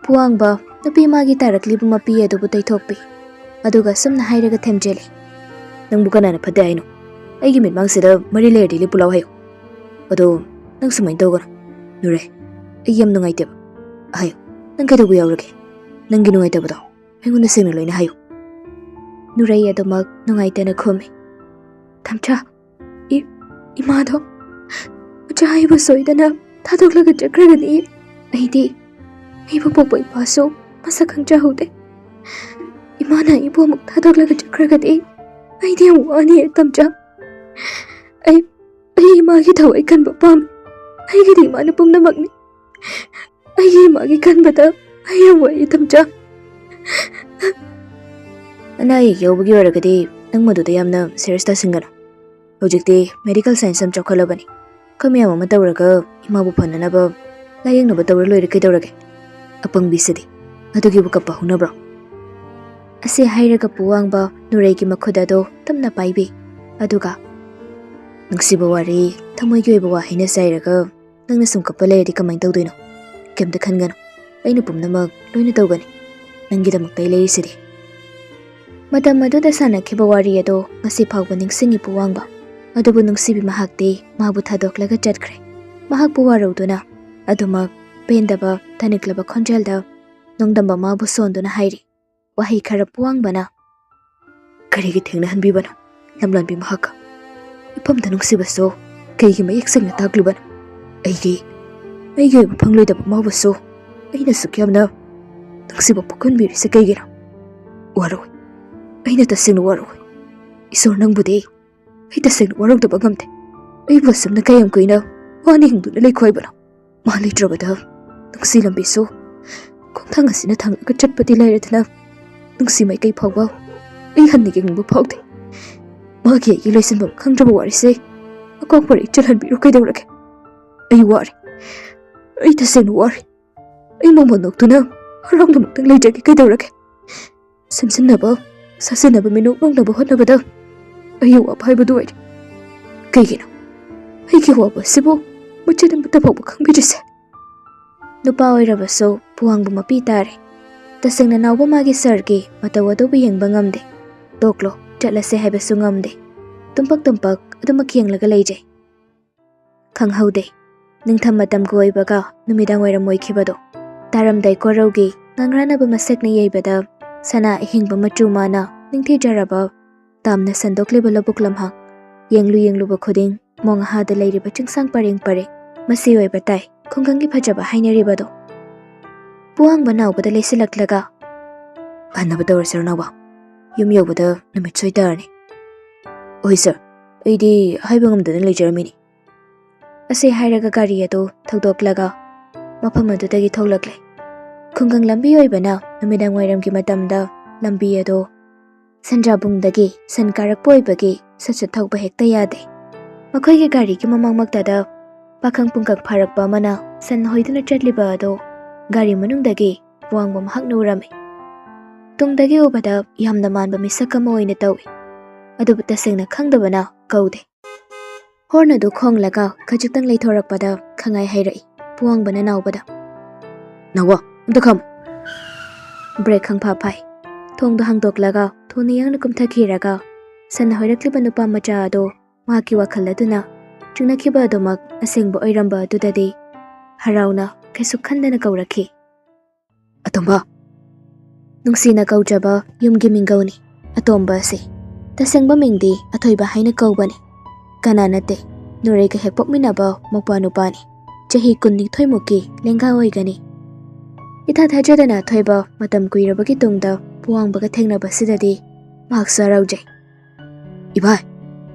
ꯄꯨꯋꯥꯡꯕ ꯅꯨꯄꯤ ꯃꯥꯒꯤ ꯇꯥꯔꯛꯂꯤꯕ ꯃꯄꯤ ꯑꯗꯨꯕꯨ ꯇꯩꯊꯣꯛꯄꯤ꯫ ꯑꯗꯨꯒ ꯁꯨꯝꯅ ꯍꯥꯏꯔꯒ ꯊꯦꯝꯖꯤꯜꯂꯤ, "ꯅꯪꯕꯨ ꯀꯅꯥꯅ ꯐꯠꯇꯦ ꯍꯥꯏꯅꯣ? ꯑꯩꯒꯤ ꯃꯤꯠꯃꯥꯡꯁꯤꯗ ꯃꯔꯤ ꯂꯩꯔꯗꯤ ꯂꯦꯞꯄꯨ ꯂꯥꯎ ꯍꯥꯏꯌꯨ꯫ ꯑꯗꯣ ꯅꯪ ꯁꯨꯃꯥꯏꯅ ꯇꯧꯒꯅꯨ, ꯅꯨꯔꯩ꯫ ꯑꯩ ꯌꯥꯝ ꯅꯨꯡꯉꯥꯏꯇꯦꯕ꯫ ꯍꯥꯏꯌꯨ, ꯅꯪ ꯀꯩꯗꯧꯕ ꯌꯥꯎꯔꯒꯦ? ꯅꯪꯒꯤ ꯅꯨꯡꯉꯥꯏꯇꯕꯗꯣ ꯑꯩꯉꯣꯟꯗ ꯁꯦꯡꯅ ꯂꯣꯏꯅ ꯍꯥꯏꯌꯨ꯫" ꯅꯨꯔꯩ ꯑꯗꯨꯃꯛ ꯅꯨꯡꯉꯥꯏꯇꯅ ꯈꯨꯝꯃꯤ, "ꯊꯝꯆꯥ, ꯏ-, ꯏꯃꯥꯗꯣ ꯑꯣꯖꯥ ꯑꯩꯕꯨ ꯁꯣꯏꯗꯅ ꯊꯥꯗꯣꯛꯂꯒ ꯆꯠꯈ꯭ꯔꯒꯅꯤ꯫ ꯑꯩꯗꯤ ꯑꯩꯕꯨ ꯄꯣꯛꯄ ꯏꯄꯥꯁꯨ ꯃꯁꯛ ꯈꯪꯖꯍꯧꯗꯦ꯫ ꯏꯃꯥꯅ ꯑꯩꯕꯨ ꯑꯃꯨꯛ ꯊꯥꯗꯣꯛꯂꯒ ꯆꯠꯈ꯭ꯔꯒꯗꯤ ꯑꯩꯗꯤ ꯌꯥꯝ ꯋꯥꯅꯤ, ꯊꯝꯆꯥ꯫ ꯑꯩ, ꯑꯩ ꯏꯃꯥꯒꯤ ꯊꯋꯥꯏ ꯀꯟꯕ ꯄꯥꯝꯃꯤ꯫ ꯑꯩꯒꯤꯗꯤ ꯏꯃꯥꯅ ꯄꯨꯝꯅꯃꯛꯅꯤ꯫ ꯑꯩꯒꯤ ꯏꯃꯥꯒꯤ ꯈꯟꯕꯗ ꯑꯩ ꯌꯥꯝ ꯋꯥꯏ, ꯊꯝꯆꯥ꯫ ꯑꯅꯥ ꯑꯌꯦꯛ ꯌꯥꯎꯕꯒꯤ ꯑꯣꯏꯔꯒꯗꯤ ꯅꯪ ꯃꯗꯨꯗ ꯌꯥꯝꯅ ꯁꯤꯔꯤꯌꯁ ꯇꯥꯁꯤꯟꯒꯅꯨ꯫ ꯍꯧꯖꯤꯛꯇꯤ ꯃꯦꯗꯤꯀꯦꯜ ꯁꯥꯏꯟꯁ ꯌꯥꯝ ꯆꯥꯎꯈꯠꯂꯕꯅꯤ꯫ ꯈꯔ ꯃꯌꯥꯝ ꯑꯃ ꯇꯧꯔꯒ ꯏꯃꯥꯕꯨ ꯐꯅꯅꯕ ꯂꯥꯌꯦꯡꯅꯕ ꯇꯧꯔ ꯂꯣꯏꯔꯦ ꯀꯩꯗꯧꯔꯒꯦ? ꯑꯄꯪꯕꯤꯁꯤꯗꯤ꯫ ꯑꯗꯨꯒꯤꯕꯨ ꯀꯞꯄ ꯍꯧꯅꯕ꯭ꯔꯣ?" ꯑꯁꯤ ꯍꯥꯏꯔꯒ ꯄꯨꯋꯥꯡꯕ ꯅꯨꯔꯩꯒꯤ ꯃꯈꯨꯠ ꯑꯗꯨ ꯇꯞꯅ ꯄꯥꯏꯕꯤ꯫ ꯑꯗꯨꯒ, "ꯅꯨꯡꯁꯤꯕ ꯋꯥꯔꯤ, ꯊꯃꯣꯏꯒꯤ ꯑꯣꯏꯕ ꯋꯥꯍꯩꯅ ꯆꯥꯏꯔꯒ ꯅꯪꯅ ꯁꯨꯝ ꯀꯞꯄ ꯂꯩꯔꯗꯤ ꯀꯃꯥꯏꯅ ꯇꯧꯗꯣꯏꯅꯣ? ꯀꯩꯝꯇ ꯈꯟꯒꯅꯨ, ꯑꯩꯅ ꯄꯨꯝꯅꯃꯛ ꯂꯣꯏꯅ ꯇꯧꯒꯅꯤ꯫ ꯅꯪꯒꯤꯗꯃꯛꯇ ꯑꯩ ꯂꯩꯔꯤꯁꯤꯗꯤ꯫" ꯃꯇꯝ ꯑꯗꯨꯗ ꯁꯥꯟꯅꯈꯤꯕ ꯋꯥꯔꯤ ꯑꯗꯨ ꯉꯁꯤ ꯐꯥꯎꯕ ꯅꯤꯡꯁꯤꯡꯉꯤ ꯄꯨꯋꯥꯡꯕ꯫ ꯑꯗꯨꯕꯨ ꯅꯨꯡꯁꯤꯕꯤ ꯃꯍꯥꯛꯇꯤ ꯃꯥꯕꯨ ꯊꯥꯗꯣꯛꯂꯒ ꯆꯠꯈ꯭ꯔꯦ꯫ ꯃꯍꯥꯛꯄꯨ ꯋꯥꯔꯧꯗꯨꯅ ꯑꯗꯨꯃꯛ ꯄꯦꯟꯗꯕ ꯊꯅꯤꯛꯂꯕ ꯈꯣꯟꯖꯦꯜꯗ, ꯅꯣꯡꯗꯝꯕ ꯃꯥꯕꯨ ꯁꯣꯟꯗꯨꯅ ꯍꯥꯏꯔꯤ꯫ ꯋꯥꯍꯩ ꯈꯔ ꯄꯨꯋꯥꯡꯕꯅ, "ꯀꯔꯤꯒꯤ ꯊꯦꯡꯅꯍꯟꯕꯤꯕꯅꯣ ꯂꯝꯂꯥꯟꯕꯤ ꯃꯍꯥꯛꯀ? ꯏꯐꯝꯗ ꯅꯨꯡꯁꯤꯕꯁꯨ ꯀꯩꯒꯤ ꯃꯌꯦꯛ ꯁꯦꯡꯅ ꯇꯥꯛꯂꯤꯕꯅꯣ? ꯑꯩꯒꯤ, ꯑꯩꯒꯤ ꯑꯣꯏꯕ ꯐꯪꯂꯣꯏꯗꯕ ꯃꯥꯕꯨꯁꯨ ꯑꯩꯅ ꯑꯁꯨꯛ ꯌꯥꯝꯅ ꯅꯨꯡꯁꯤꯕ ꯄꯣꯛꯍꯟꯕꯤꯔꯤꯁꯦ ꯀꯩꯒꯤꯅꯣ? ꯋꯥꯔꯧꯏ꯫ ꯑꯩꯅ ꯇꯁꯦꯡꯅ ꯋꯥꯔꯧꯏ꯫ ꯏꯁꯣꯔ, ꯅꯪꯕꯨꯗꯤ ꯑꯩ ꯇꯁꯦꯡꯅ ꯋꯥꯔꯧꯗꯕ ꯉꯝꯗꯦ꯫ ꯑꯩꯕꯨ ꯑꯁꯨꯝꯅ ꯀꯌꯥꯝ ꯀꯨꯏꯅ ꯋꯥꯅ ꯍꯤꯡꯗꯨꯅ ꯂꯩꯈꯣ ꯍꯥꯏꯕꯅꯣ? ꯃꯥ ꯂꯩꯇ꯭ꯔꯕꯗ ꯅꯨꯡꯁꯤ ꯂꯝꯕꯤꯁꯨ ꯈꯣꯡꯊꯥꯡ ꯑꯁꯤꯅ ꯊꯥꯡꯂꯒ ꯆꯠꯄꯗꯤ ꯂꯩꯔꯗꯅ, ꯅꯨꯡꯁꯤ ꯃꯥꯏꯀꯩ ꯐꯥꯎꯕ ꯑꯩ ꯍꯟꯅ ꯌꯦꯡꯅꯤꯡꯕ ꯐꯥꯎꯗꯦ꯫ ꯃꯥꯒꯤ ꯑꯩꯒꯤ ꯂꯣꯏꯁꯤꯟꯐꯝ ꯈꯪꯗ꯭ꯔꯕ ꯋꯥꯔꯤꯁꯦ ꯃꯀꯣꯛ ꯃꯔꯩ ꯆꯠꯍꯟꯕꯤꯔꯣ ꯀꯩꯗꯧꯔꯒꯦ? ꯑꯩ ꯋꯥꯔꯦ꯫ ꯑꯩ ꯇꯁꯦꯡꯅ ꯋꯥꯔꯦ꯫ ꯑꯩ ꯃꯃꯣꯟ ꯅꯣꯛꯇꯨꯅ ꯍꯔꯥꯎꯅꯃꯛꯇꯪ ꯂꯩꯖꯒꯦ ꯀꯩꯗꯧꯔꯒꯦ? ꯁꯦꯝꯖꯤꯟꯅꯕ, ꯁꯥꯁꯤꯟꯅꯕ, ꯃꯤꯅꯣꯛ ꯅꯣꯛꯅꯕ ꯍꯣꯠꯅꯕꯗ ꯑꯩ ꯑꯋꯥꯕ ꯍꯥꯏꯕꯗꯨ ꯑꯣꯏꯔꯦ꯫ ꯀꯩꯒꯤꯅꯣ ꯑꯩꯒꯤ ꯑꯋꯥꯕ ꯑꯁꯤꯕꯨ ꯃꯆꯦꯠ ꯑꯃꯠꯇ ꯐꯥꯎꯕ ꯈꯪꯕꯤꯗ꯭ꯔꯤꯁꯦ?" ꯅꯨꯄꯥ ꯑꯣꯏꯔꯕꯁꯨ ꯄꯨꯋꯥꯡꯕ ꯃꯄꯤ ꯇꯥꯔꯦ꯫ ꯇꯁꯦꯡꯅ ꯅꯥꯎꯕ ꯃꯥꯒꯤ ꯁꯥꯔꯒꯤ ꯃꯇꯧ ꯑꯗꯨꯕꯨ ꯌꯦꯡꯕ ꯉꯝꯗꯦ꯫ ꯇꯣꯛꯂꯣ, ꯆꯠꯂꯁꯦ ꯍꯥꯏꯕꯁꯨ ꯉꯝꯗꯦ꯫ ꯇꯨꯝꯄꯛ ꯇꯨꯝꯄꯛ ꯑꯗꯨꯃꯛ ꯌꯦꯡꯂꯒ ꯂꯩꯖꯩ꯫ ꯈꯪꯍꯧꯗꯦ꯫ ꯅꯤꯡꯊꯝ ꯃꯇꯝꯒ ꯑꯣꯏꯕꯒ ꯅꯨꯃꯤꯗꯥꯡ ꯋꯥꯏꯔꯝ ꯑꯣꯏꯈꯤꯕꯗꯣ꯫ ꯇꯥꯔꯝꯗꯥꯏ ꯀꯣꯔꯧꯒꯤ ꯉꯥꯡꯔꯥꯟꯅꯕ ꯃꯁꯛꯅ ꯌꯩꯕꯗ ꯁꯅꯥ ꯑꯍꯤꯡꯕ ꯃꯆꯨ ꯃꯥꯅ ꯅꯤꯡꯊꯤꯖꯔꯕ ꯇꯥꯝꯅ ꯁꯟꯗꯣꯛꯂꯤꯕ ꯂꯧꯕꯨꯛ ꯂꯝꯍꯥꯡ꯫ ꯌꯦꯡꯂꯨ ꯌꯦꯡꯂꯨꯕ ꯈꯨꯗꯤꯡ ꯃꯣꯡ ꯑꯍꯥꯗ ꯂꯩꯔꯤꯕ ꯆꯤꯡꯁꯥꯡ ꯄꯔꯦꯡ ꯄꯔꯦꯡ꯫ ꯃꯁꯤ ꯑꯣꯏꯕ ꯇꯥꯏ ꯈꯨꯡꯒꯪꯒꯤ ꯐꯖꯕ ꯍꯥꯏꯅꯔꯤꯕꯗꯣ꯫ ꯄꯨꯋꯥꯡꯕ ꯅꯥꯎꯕꯗ ꯂꯩꯁꯤꯜꯂꯛꯂꯒ, "ꯍꯟꯅꯕ ꯇꯧꯔꯁꯤꯔꯣ ꯅꯥꯎꯕ? ꯌꯨꯝ ꯌꯧꯕꯗ ꯅꯨꯃꯤꯠ ꯁꯣꯏꯇꯥꯔꯅꯤ꯫" "ꯍꯣꯏ ꯁꯥꯔ, ꯑꯩꯗꯤ ꯍꯥꯏꯕ ꯉꯝꯗꯅ ꯂꯩꯖꯔꯝꯃꯤꯅꯤ꯫" ꯑꯁꯤ ꯍꯥꯏꯔꯒ ꯒꯥꯔꯤ ꯑꯗꯨ ꯊꯧꯗꯣꯛꯂꯒ ꯃꯐꯝ ꯑꯗꯨꯗꯒꯤ ꯊꯣꯛꯂꯛꯂꯦ꯫ ꯈꯨꯡꯒꯪ ꯂꯝꯕꯤ ꯑꯣꯏꯕꯅ ꯅꯨꯃꯤꯗꯥꯡ ꯋꯥꯏꯔꯝꯒꯤ ꯃꯇꯝꯗ ꯂꯝꯕꯤ ꯑꯗꯨ ꯁꯟꯖꯥꯕꯨꯡꯗꯒꯤ ꯁꯟ ꯀꯥꯔꯛꯄ ꯑꯣꯏꯕꯒꯤ ꯁꯠ ꯁꯠ ꯊꯧꯕ ꯍꯦꯛꯇ ꯌꯥꯗꯦ꯫ ꯃꯈꯣꯏꯒꯤ ꯒꯥꯔꯤꯒꯤ ꯃꯃꯥꯡꯃꯛꯇꯗ ꯄꯥꯈꯪ ꯄꯨꯡꯀꯛ ꯐꯥꯔꯛꯄ ꯑꯃꯅ ꯁꯟ ꯍꯣꯏꯗꯨꯅ ꯆꯠꯂꯤꯕ ꯑꯗꯨ ꯒꯥꯔꯤ ꯃꯅꯨꯡꯗꯒꯤ ꯄꯨꯋꯥꯡꯕ ꯃꯍꯥꯛꯅ ꯎꯔꯝꯃꯤ꯫ ꯇꯨꯡꯗꯒꯤ ꯎꯕꯗ ꯌꯥꯝꯅ ꯃꯥꯟꯕ ꯃꯤꯁꯛ ꯑꯃ ꯑꯣꯏꯅ ꯇꯧꯏ꯫ ꯑꯗꯨꯕꯨ ꯇꯁꯦꯡꯅ ꯈꯪꯗꯕꯅ ꯀꯧꯗꯦ꯫ ꯍꯣꯔꯟ ꯑꯗꯨ ꯈꯣꯡꯂꯒ ꯈꯖꯤꯛꯇꯪ ꯂꯩꯊꯣꯔꯛꯄꯗ ꯈꯪꯉꯥꯏ ꯍꯥꯏꯔꯛꯏ ꯄꯨꯋꯥꯡꯕꯅ ꯅꯥꯎꯕꯗ, "ꯅꯥꯎꯕ, ꯑꯝꯇ ꯈꯥꯝꯃꯨ꯫" ꯕ꯭ꯔꯦꯛ ꯈꯪꯐꯥ ꯐꯥꯏ꯫ ꯊꯣꯡꯗꯣ ꯍꯥꯡꯗꯣꯛꯂꯒ ꯊꯨꯅ ꯌꯥꯡꯅ ꯀꯨꯝꯊꯈꯤꯔꯒ ꯁꯟꯅ ꯍꯣꯏꯔꯛꯂꯤꯕ ꯅꯨꯄꯥ ꯃꯆꯥ ꯑꯗꯨ ꯃꯍꯥꯛꯀꯤ ꯋꯥꯈꯜ ꯑꯗꯨꯅ ꯆꯤꯡꯅꯈꯤꯕ ꯑꯗꯨꯃꯛ ꯑꯁꯦꯡꯕ ꯑꯣꯏꯔꯝꯕ ꯑꯗꯨꯗꯗꯤ ꯍꯔꯥꯎꯅ ꯀꯩꯁꯨ ꯈꯟꯗꯅ ꯀꯧꯔꯛꯈꯤ, ꯑꯇꯣꯝꯕ꯫ ꯅꯨꯡꯁꯤꯅ ꯀꯧꯖꯕ ꯌꯨꯝꯒꯤ ꯃꯤꯡꯒꯧꯅꯤ ꯑꯇꯣꯝꯕ ꯑꯁꯤ꯫ ꯇꯁꯦꯡꯕ ꯃꯤꯡꯗꯤ ꯑꯊꯣꯏꯕ ꯍꯥꯏꯅ ꯀꯧꯕꯅꯤ꯫ ꯀꯅꯥ ꯅꯠꯇꯦ, ꯅꯨꯔꯩꯒ ꯍꯦꯛ ꯄꯣꯛꯃꯤꯟꯅꯕ ꯃꯧꯄ꯭ꯋꯥ ꯅꯨꯄꯥꯅꯤ꯫ ꯆꯍꯤ ꯀꯨꯟꯅꯤꯊꯣꯏꯃꯨꯛꯀꯤ ꯂꯦꯡꯒꯥ ꯑꯣꯏꯒꯅꯤ꯫ ꯏꯊꯥ ꯊꯥꯖꯗꯅ ꯑꯊꯣꯏꯕ ꯃꯇꯝ ꯀꯨꯏꯔꯕꯒꯤ ꯇꯨꯡꯗ ꯄꯨꯋꯥꯡꯕꯒ ꯊꯦꯡꯅꯕꯁꯤꯗꯗꯤ ꯃꯍꯥꯛꯁꯨ ꯍꯔꯥꯎꯖꯩ꯫ "ꯏꯚꯥꯏ!"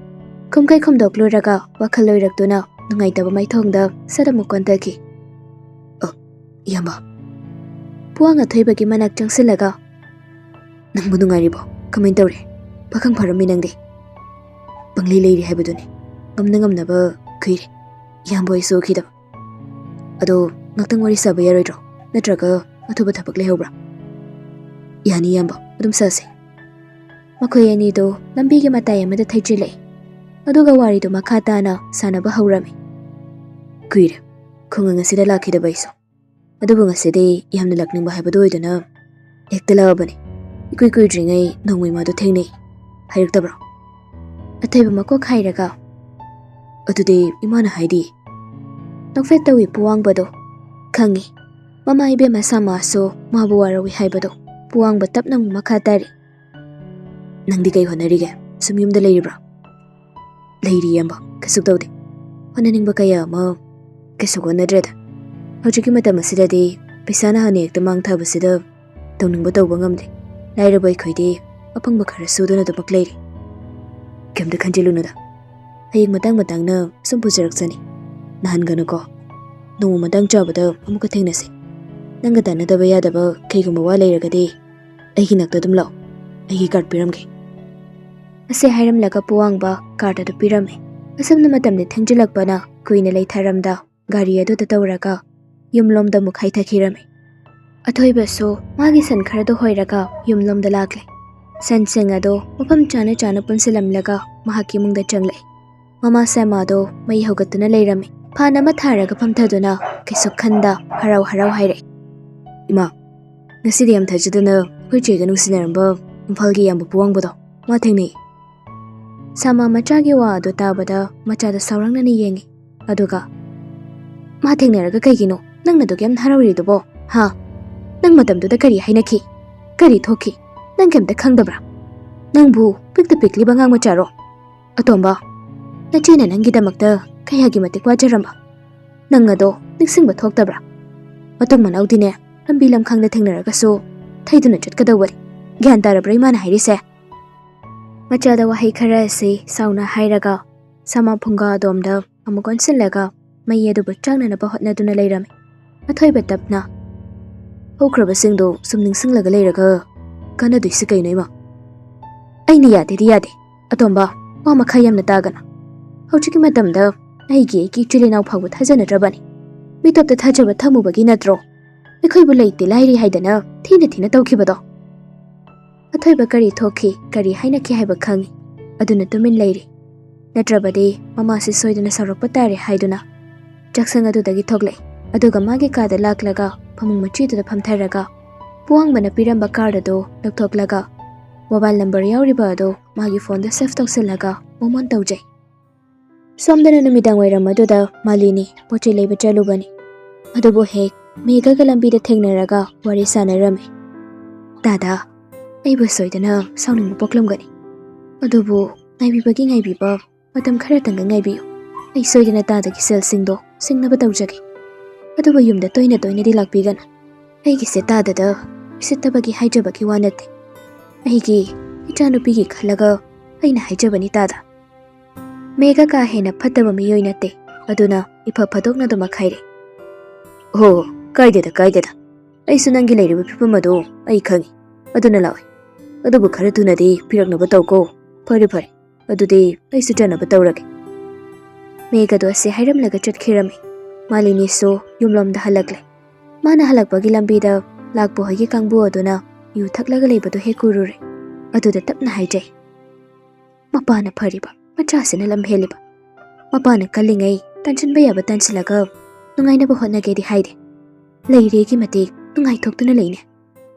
ꯈꯨꯝꯀꯩ ꯈꯨꯝꯗꯣꯛꯂꯨꯔꯒ ꯋꯥꯈꯜ ꯂꯣꯏꯔꯛꯇꯨꯅ ꯅꯨꯡꯉꯥꯏꯇꯕ ꯃꯥꯏꯊꯣꯡꯗ ꯁꯠ ꯑꯃꯨꯛ ꯑꯣꯟꯊꯈꯤ꯫ "ꯑ, ꯏꯌꯥꯝꯕ!" ꯄꯨꯋꯥꯡ ꯑꯊꯣꯏꯕꯒꯤ ꯃꯅꯥꯛ ꯆꯪꯁꯤꯜꯂꯒ, "ꯅꯪꯕꯨ ꯅꯨꯡꯉꯥꯏꯔꯤꯕꯣ? ꯀꯃꯥꯏꯅ ꯇꯧꯔꯤ? ꯄꯥꯈꯪ ꯐꯔꯝꯃꯤ ꯅꯪꯗꯤ?" "ꯄꯪꯂꯩ ꯂꯩꯔꯤ ꯍꯥꯏꯕꯗꯨꯅꯤ꯫ ꯉꯝꯅ ꯉꯝꯅꯕ ꯀꯨꯏꯔꯦ꯫ ꯏꯌꯥꯝꯕ ꯍꯣꯏꯁꯨ ꯎꯈꯤꯗꯕ꯫ ꯑꯗꯣ ꯉꯥꯛꯇꯪ ꯋꯥꯔꯤ ꯁꯥꯕ ꯌꯥꯔꯣꯏꯗ꯭ꯔꯣ? ꯅꯠꯇ꯭ꯔꯒ ꯑꯊꯨꯕ ꯊꯕꯛ ꯂꯩꯍꯧꯕ꯭ꯔꯥ?" "ꯌꯥꯅꯤ ꯏꯌꯥꯝꯕ, ꯑꯗꯨꯝ ꯁꯥꯁꯦ꯫" ꯃꯈꯣꯏ ꯑꯅꯤꯗꯨ ꯂꯝꯕꯤꯒꯤ ꯃꯇꯥꯏ ꯑꯃꯗ ꯊꯩꯖꯤꯜꯂꯛꯏ꯫ ꯑꯗꯨꯒ ꯋꯥꯔꯤꯗꯨ ꯃꯈꯥ ꯇꯥꯅ ꯁꯥꯟꯅꯕ ꯍꯧꯔꯝꯃꯤ꯫ "ꯀꯨꯏꯔꯦ ꯈꯨꯡꯒꯪ ꯑꯁꯤꯗ ꯂꯥꯛꯈꯤꯗꯕ ꯑꯩꯁꯨ꯫ ꯑꯗꯨꯕꯨ ꯉꯁꯤꯗꯤ ꯌꯥꯝꯅ ꯂꯥꯛꯅꯤꯡꯕ ꯍꯥꯏꯕꯗꯨ ꯑꯣꯏꯗꯨꯅ ꯍꯦꯛꯇ ꯂꯥꯛꯑꯕꯅꯤ꯫ ꯏꯀꯨꯏ ꯀꯨꯏꯗ꯭ꯔꯤꯉꯩ ꯅꯣꯡꯃ ꯏꯃꯥꯗꯣ ꯊꯦꯡꯅꯩ꯫ ꯍꯥꯏꯔꯛꯇꯕ꯭ꯔꯣ?" ꯑꯊꯣꯏꯕ ꯃꯀꯣꯛ ꯍꯥꯏꯔꯒ, "ꯑꯗꯨꯗꯤ ꯏꯃꯥꯅ ꯍꯥꯏꯗꯤ?" ꯅꯣꯛꯐꯦꯠ ꯇꯧꯏ ꯄꯨꯋꯥꯡꯕꯗꯣ꯫ ꯈꯪꯉꯤ꯫ ꯃꯃꯥ ꯏꯕꯦꯝꯃ ꯁꯥꯃꯥꯁꯨ ꯃꯥꯕꯨ ꯋꯥꯔꯧꯏ ꯍꯥꯏꯕꯗꯣ꯫ ꯄꯨꯋꯥꯡꯕ ꯇꯞꯅ ꯑꯃꯨꯛ ꯃꯈꯥ ꯇꯥꯔꯤ꯫ "ꯅꯪꯗꯤ ꯀꯩ ꯍꯣꯠꯅꯔꯤꯒꯦ? ꯁꯨꯝ ꯌꯨꯝꯗ ꯂꯩꯔꯤꯕ꯭ꯔꯥ?" "ꯂꯩꯔꯤ ꯏꯌꯥꯝꯕ, ꯀꯩꯁꯨ ꯇꯧꯗꯦ꯫ ꯍꯣꯠꯅꯅꯤꯡꯕ ꯀꯌꯥ ꯑꯃ ꯀꯩꯁꯨ ꯍꯣꯠꯅꯗ꯭ꯔꯦꯗ꯫ ꯍꯧꯖꯤꯛꯀꯤ ꯃꯇꯝ ꯑꯁꯤꯗꯗꯤ ꯄꯩꯁꯥꯅ ꯍꯥꯟꯅ ꯍꯦꯛꯇ ꯃꯥꯡ ꯊꯥꯕꯁꯤꯗ ꯇꯧꯅꯤꯡꯕ ꯇꯧꯕ ꯉꯝꯗꯦ꯫ ꯂꯥꯏꯔꯕ ꯑꯩꯈꯣꯏꯗꯤ ꯑꯄꯪꯕ ꯈꯔ ꯁꯨꯗꯨꯅ ꯑꯗꯨꯃꯛ ꯂꯩꯔꯤ꯫ ꯀꯩꯝꯇ ꯈꯟꯖꯤꯜꯂꯨꯅꯨꯗ꯫ ꯍꯌꯦꯡ ꯃꯇꯥꯡ ꯃꯇꯥꯡꯅ ꯁꯨꯝ ꯄꯨꯖꯔꯛꯆꯅꯤ꯫ ꯅꯥꯍꯟꯒꯅꯨꯀꯣ꯫ ꯅꯣꯡꯃ ꯃꯇꯥꯡ ꯆꯥꯕꯗ ꯑꯃꯨꯛꯀ ꯊꯦꯡꯅꯁꯤ꯫ ꯅꯪꯒ ꯇꯥꯟꯅꯗꯕ ꯌꯥꯗꯕ ꯀꯩꯒꯨꯝꯕ ꯋꯥ ꯂꯩꯔꯒꯗꯤ ꯑꯩꯒꯤ ꯅꯥꯛꯇ ꯑꯗꯨꯝ ꯂꯥꯛꯑꯣ꯫ ꯑꯩꯒꯤ ꯀꯥꯔꯗ ꯄꯤꯔꯝꯒꯦ꯫" ꯑꯁꯤ ꯍꯥꯏꯔꯝꯂꯒ ꯄꯨꯋꯥꯡꯕ ꯀꯥꯔꯗ ꯑꯗꯨ ꯄꯤꯔꯝꯃꯤ꯫ ꯑꯁꯨꯝꯅ ꯃꯇꯝꯗ ꯊꯦꯡꯖꯤꯜꯂꯛꯄꯅ ꯀꯨꯏꯅ ꯂꯩꯊꯔꯝꯗ ꯒꯥꯔꯤ ꯑꯗꯨꯗ ꯇꯧꯔꯒ ꯌꯨꯝꯂꯣꯝꯗ ꯑꯃꯨꯛ ꯍꯥꯏꯊꯈꯤꯔꯝꯃꯤ꯫ ꯑꯊꯣꯏꯕꯁꯨ ꯃꯥꯒꯤ ꯁꯟ ꯈꯔꯗꯨ ꯍꯣꯏꯔꯒ ꯌꯨꯝꯂꯣꯝꯗ ꯂꯥꯛꯂꯦ꯫ ꯁꯟꯁꯤꯡ ꯑꯗꯨ ꯃꯐꯝ ꯆꯥꯅ ꯆꯥꯅ ꯄꯨꯟꯁꯤꯜꯂꯝꯂꯒ ꯃꯍꯥꯛꯀꯤ ꯏꯃꯨꯡꯗ ꯆꯪꯂꯛꯏ꯫ ꯃꯃꯥ ꯁꯦꯃꯥꯗꯣ ꯃꯩ ꯍꯧꯒꯠꯇꯨꯅ ꯂꯩꯔꯝꯃꯤ꯫ ꯐꯥꯟ ꯑꯃ ꯊꯥꯔꯒ ꯐꯝꯊꯗꯨꯅ ꯀꯩꯁꯨ ꯈꯟꯗ ꯍꯔꯥꯎ ꯍꯔꯥꯎ ꯍꯥꯏꯔꯛꯏ꯫ "ꯏꯃꯥ, ꯉꯁꯤꯗꯤ ꯌꯥꯝ ꯊꯥꯖꯗꯅ ꯑꯩꯈꯣꯏ ꯆꯦꯒ ꯅꯨꯡꯁꯤꯅꯔꯝꯕ ꯏꯝꯐꯥꯜꯒꯤ ꯏꯌꯥꯝꯕ ꯄꯨꯋꯥꯡꯕꯗꯣ ꯃꯥ ꯊꯦꯡꯅꯩ꯫" ꯁꯥꯃꯥ ꯃꯆꯥꯒꯤ ꯋꯥ ꯑꯗꯨ ꯇꯥꯕꯗ ꯃꯆꯥꯗ ꯁꯥꯎꯔꯥꯡꯅꯅ ꯌꯦꯡꯉꯤ꯫ ꯑꯗꯨꯒ, "ꯃꯥ ꯊꯦꯡꯅꯔꯒ ꯀꯩꯒꯤꯅꯣ ꯅꯪꯅ ꯑꯗꯨꯛ ꯌꯥꯝ ꯍꯔꯥꯎꯔꯤꯗꯨꯕꯣ? ꯍꯥ?" ꯅꯪ ꯃꯇꯝꯗꯨꯗ ꯀꯔꯤ ꯍꯥꯏꯅꯈꯤ? ꯀꯔꯤ ꯊꯣꯛꯈꯤ? ꯅꯪ ꯀꯩꯝꯇ ꯈꯪꯗꯕ꯭ꯔꯥ? ꯅꯪꯕꯨ ꯄꯤꯛꯇ ꯄꯤꯛꯂꯤꯕ ꯑꯉꯥꯡ ꯃꯆꯥꯔꯣ? ꯑꯇꯣꯝꯕ, ꯅꯆꯦꯅ ꯅꯪꯒꯤꯗꯃꯛꯇ ꯀꯌꯥꯒꯤ ꯃꯇꯤꯛ ꯋꯥꯖꯔꯝꯕ, ꯅꯪ ꯑꯗꯣ ꯅꯤꯡꯁꯤꯡꯕ ꯊꯣꯛꯇꯕ꯭ꯔꯥ? ꯃꯇꯨꯡ ꯃꯅꯥꯎꯗꯤꯅꯦ, ꯂꯝꯕꯤ ꯂꯝꯈꯥꯡꯗ ꯊꯦꯡꯅꯔꯒꯁꯨ ꯊꯩꯗꯨꯅ ꯆꯠꯀꯗꯧꯕꯅꯤ꯫ ꯒ꯭ꯌꯥꯟ ꯇꯥꯔꯕ꯭ꯔꯥ ꯏꯃꯥꯅ ꯍꯥꯏꯔꯤꯁꯦ? ꯃꯆꯥꯗ ꯋꯥꯍꯩ ꯈꯔ ꯑꯁꯤ ꯁꯥꯎꯅ ꯍꯥꯏꯔꯒ ꯁꯃꯥ ꯐꯨꯡꯒꯥ ꯑꯗꯣꯝꯗ ꯑꯃꯨꯛ ꯑꯣꯟꯁꯤꯜꯂꯒ ꯃꯩ ꯑꯗꯨꯕꯨ ꯆꯥꯛꯅꯅꯕ ꯍꯣꯠꯅꯗꯨꯅ ꯂꯩꯔꯝꯃꯤ꯫ ꯑꯊꯣꯏꯕ ꯇꯞꯅ, "ꯍꯧꯈ꯭ꯔꯕꯁꯤꯡꯗꯣ ꯁꯨꯝ ꯅꯤꯡꯁꯤꯡꯂꯒ ꯂꯩꯔꯒ ꯀꯥꯟꯅꯗꯣꯏꯁꯤ ꯀꯩꯅꯣ ꯏꯃꯥ?" "ꯑꯩꯅ ꯌꯥꯗꯦꯗꯤ ꯌꯥꯗꯦ꯫ ꯑꯇꯣꯝꯕ, ꯋꯥ ꯃꯈꯥ ꯌꯥꯝꯅ ꯇꯥꯒꯅꯨ꯫ ꯍꯧꯖꯤꯛꯀꯤ ꯃꯇꯝꯗ ꯑꯩꯒꯤ ꯑꯩꯒꯤ ꯏꯆꯤꯜ ꯏꯅꯥꯎ ꯐꯥꯎꯕ ꯊꯥꯖꯅꯗ꯭ꯔꯕꯅꯤ꯫ ꯃꯤꯇꯣꯞꯇ ꯊꯥꯖꯕ ꯊꯝꯃꯨꯕꯒꯤ ꯅꯠꯇ꯭ꯔꯣ ꯑꯩꯈꯣꯏꯕꯨ ꯂꯩꯇꯦ ꯂꯥꯏꯔꯤ ꯍꯥꯏꯗꯅ ꯊꯤꯅ ꯊꯤꯅ ꯇꯧꯈꯤꯕꯗꯣ?" ꯑꯊꯣꯏꯕ ꯀꯔꯤ ꯊꯣꯛꯈꯤ, ꯀꯔꯤ ꯍꯥꯏꯅꯈꯤ ꯍꯥꯏꯕ ꯈꯪꯉꯤ꯫ ꯑꯗꯨꯅ ꯇꯨꯃꯤꯟ ꯂꯩꯔꯤ꯫ ꯅꯠꯇ꯭ꯔꯕꯗꯤ ꯃꯃꯥꯁꯤ ꯁꯣꯏꯗꯅ ꯁꯥꯎꯔꯛꯄ ꯇꯥꯔꯦ ꯍꯥꯏꯗꯨꯅ ꯆꯥꯛꯁꯪ ꯑꯗꯨꯗꯒꯤ ꯊꯣꯛꯂꯛꯏ꯫ ꯑꯗꯨꯒ ꯃꯥꯒꯤ ꯀꯥꯗ ꯂꯥꯛꯂꯒ ꯐꯃꯨꯡ ꯃꯆꯤꯗꯨꯗ ꯐꯝꯊꯔꯒ ꯄꯨꯋꯥꯡꯕꯅ ꯄꯤꯔꯝꯕ ꯀꯥꯔꯗ ꯑꯗꯨ ꯂꯧꯊꯣꯛꯂꯒ ꯃꯣꯕꯥꯏꯜ ꯅꯝꯕꯔ ꯌꯥꯎꯔꯤꯕ ꯑꯗꯨ ꯃꯥꯒꯤ ꯐꯣꯟꯗ ꯁꯦꯚ ꯇꯧꯁꯤꯜꯂꯒ ꯃꯣꯃꯣꯟ ꯇꯧꯖꯩ꯫ ꯁꯣꯝꯗꯅ ꯅꯨꯃꯤꯗꯥꯡ ꯋꯥꯏꯔꯝ ꯑꯗꯨꯗ ꯃꯥꯂꯤꯅꯤ ꯄꯣꯠ ꯆꯩ ꯂꯩꯕ ꯆꯠꯂꯨꯕꯅꯤ꯫ ꯑꯗꯨꯕꯨ ꯍꯦꯛ ꯃꯦꯘꯒ ꯂꯝꯕꯤꯗ ꯊꯦꯡꯅꯔꯒ ꯋꯥꯔꯤ ꯁꯥꯟꯅꯔꯝꯃꯤ꯫ "ꯇꯥꯗ, ꯑꯩꯕꯨ ꯁꯣꯏꯗꯅ ꯁꯥꯎꯅꯤꯡꯕ ꯄꯣꯛꯂꯝꯒꯅꯤ꯫ ꯑꯗꯨꯕꯨ ꯉꯥꯏꯕꯤꯕꯒꯤ ꯉꯥꯏꯕꯤꯕ, ꯃꯇꯝ ꯈꯔꯇꯪꯒ ꯉꯥꯏꯕꯤꯌꯨ꯫ ꯑꯩ ꯁꯣꯏꯗꯅ ꯇꯥꯗꯒꯤ ꯁꯦꯜꯁꯤꯡꯗꯣ ꯁꯤꯡꯅꯕ ꯇꯧꯖꯒꯦ꯫ ꯑꯗꯨꯕꯨ ꯌꯨꯝꯗ ꯇꯣꯏꯅ ꯇꯣꯏꯅꯗꯤ ꯂꯥꯛꯄꯤꯒꯅꯨ꯫ ꯑꯩꯒꯤꯁꯦ ꯇꯥꯗꯗ ꯎꯁꯤꯠꯇꯕꯒꯤ ꯍꯥꯏꯖꯕꯒꯤ ꯋꯥ ꯅꯠꯇꯦ꯫ ꯑꯩꯒꯤ ꯏꯆꯥꯅꯨꯄꯤꯒꯤ ꯈꯜꯂꯒ ꯑꯩꯅ ꯍꯥꯏꯖꯕꯅꯤ ꯇꯥꯗ꯫ ꯃꯦꯘ ꯀꯥ ꯍꯦꯟꯅ ꯐꯠꯇꯕ ꯃꯤꯑꯣꯏ ꯅꯠꯇꯦ, ꯑꯗꯨꯅ ꯏꯐ ꯐꯗꯣꯛꯅ ꯑꯗꯨꯃꯛ ꯍꯥꯏꯔꯦ꯫" "ꯑꯣ, ꯀꯥꯏꯗꯦꯗ, ꯀꯥꯏꯗꯦꯗ꯫ ꯑꯩꯁꯨ ꯅꯪꯒꯤ ꯂꯩꯔꯤꯕ ꯐꯤꯕꯝ ꯑꯗꯨ ꯑꯩ ꯈꯪꯉꯤ꯫ ꯑꯗꯨꯅ ꯂꯥꯛꯑꯣꯏ꯫ ꯑꯗꯨꯕꯨ ꯈꯔ ꯊꯨꯅꯗꯤ ꯄꯤꯔꯛꯅꯕ ꯇꯧꯀꯣ꯫ ꯐꯔꯦ, ꯐꯔꯦ꯫ ꯑꯗꯨꯗꯤ ꯑꯩꯁꯨ ꯆꯠꯅꯕ ꯇꯧꯔꯒꯦ꯫" ꯃꯦꯘꯗꯣ ꯑꯁꯤ ꯍꯥꯏꯔꯝꯂꯒ ꯆꯠꯈꯤꯔꯝꯃꯤ꯫ ꯃꯥꯂꯤꯅꯤꯁꯨ ꯌꯨꯝꯂꯣꯝꯗ ꯍꯜꯂꯛꯂꯦ꯫ ꯃꯥꯅ ꯍꯜꯂꯛꯄꯒꯤ ꯂꯝꯕꯤꯗ ꯂꯥꯛꯄ ꯍꯣꯏꯒꯤ ꯀꯥꯡꯕꯨ ꯑꯗꯨꯅ ꯌꯨ ꯊꯛꯂꯒ ꯂꯩꯕꯗꯨ ꯍꯦꯛ ꯎꯔꯨꯔꯦ꯫ ꯑꯗꯨꯗ ꯇꯞꯅ ꯍꯥꯏꯖꯩ, "ꯃꯄꯥꯅ ꯐꯔꯤꯕ, ꯃꯆꯥꯁꯤꯅ ꯂꯝ ꯍꯦꯜꯂꯤꯕ꯫ ꯃꯄꯥꯅ ꯀꯜꯂꯤꯉꯩ ꯇꯥꯟꯁꯤꯟꯕ ꯌꯥꯕ ꯇꯥꯟꯁꯤꯜꯂꯒ ꯅꯨꯡꯉꯥꯏꯅꯕ ꯍꯣꯠꯅꯒꯦꯗꯤ ꯍꯥꯏꯗꯦ꯫ ꯂꯩꯔꯦꯒꯤ ꯃꯇꯤꯛ ꯅꯨꯡꯉꯥꯏꯊꯣꯛꯇꯨꯅ ꯂꯩꯅꯦ꯫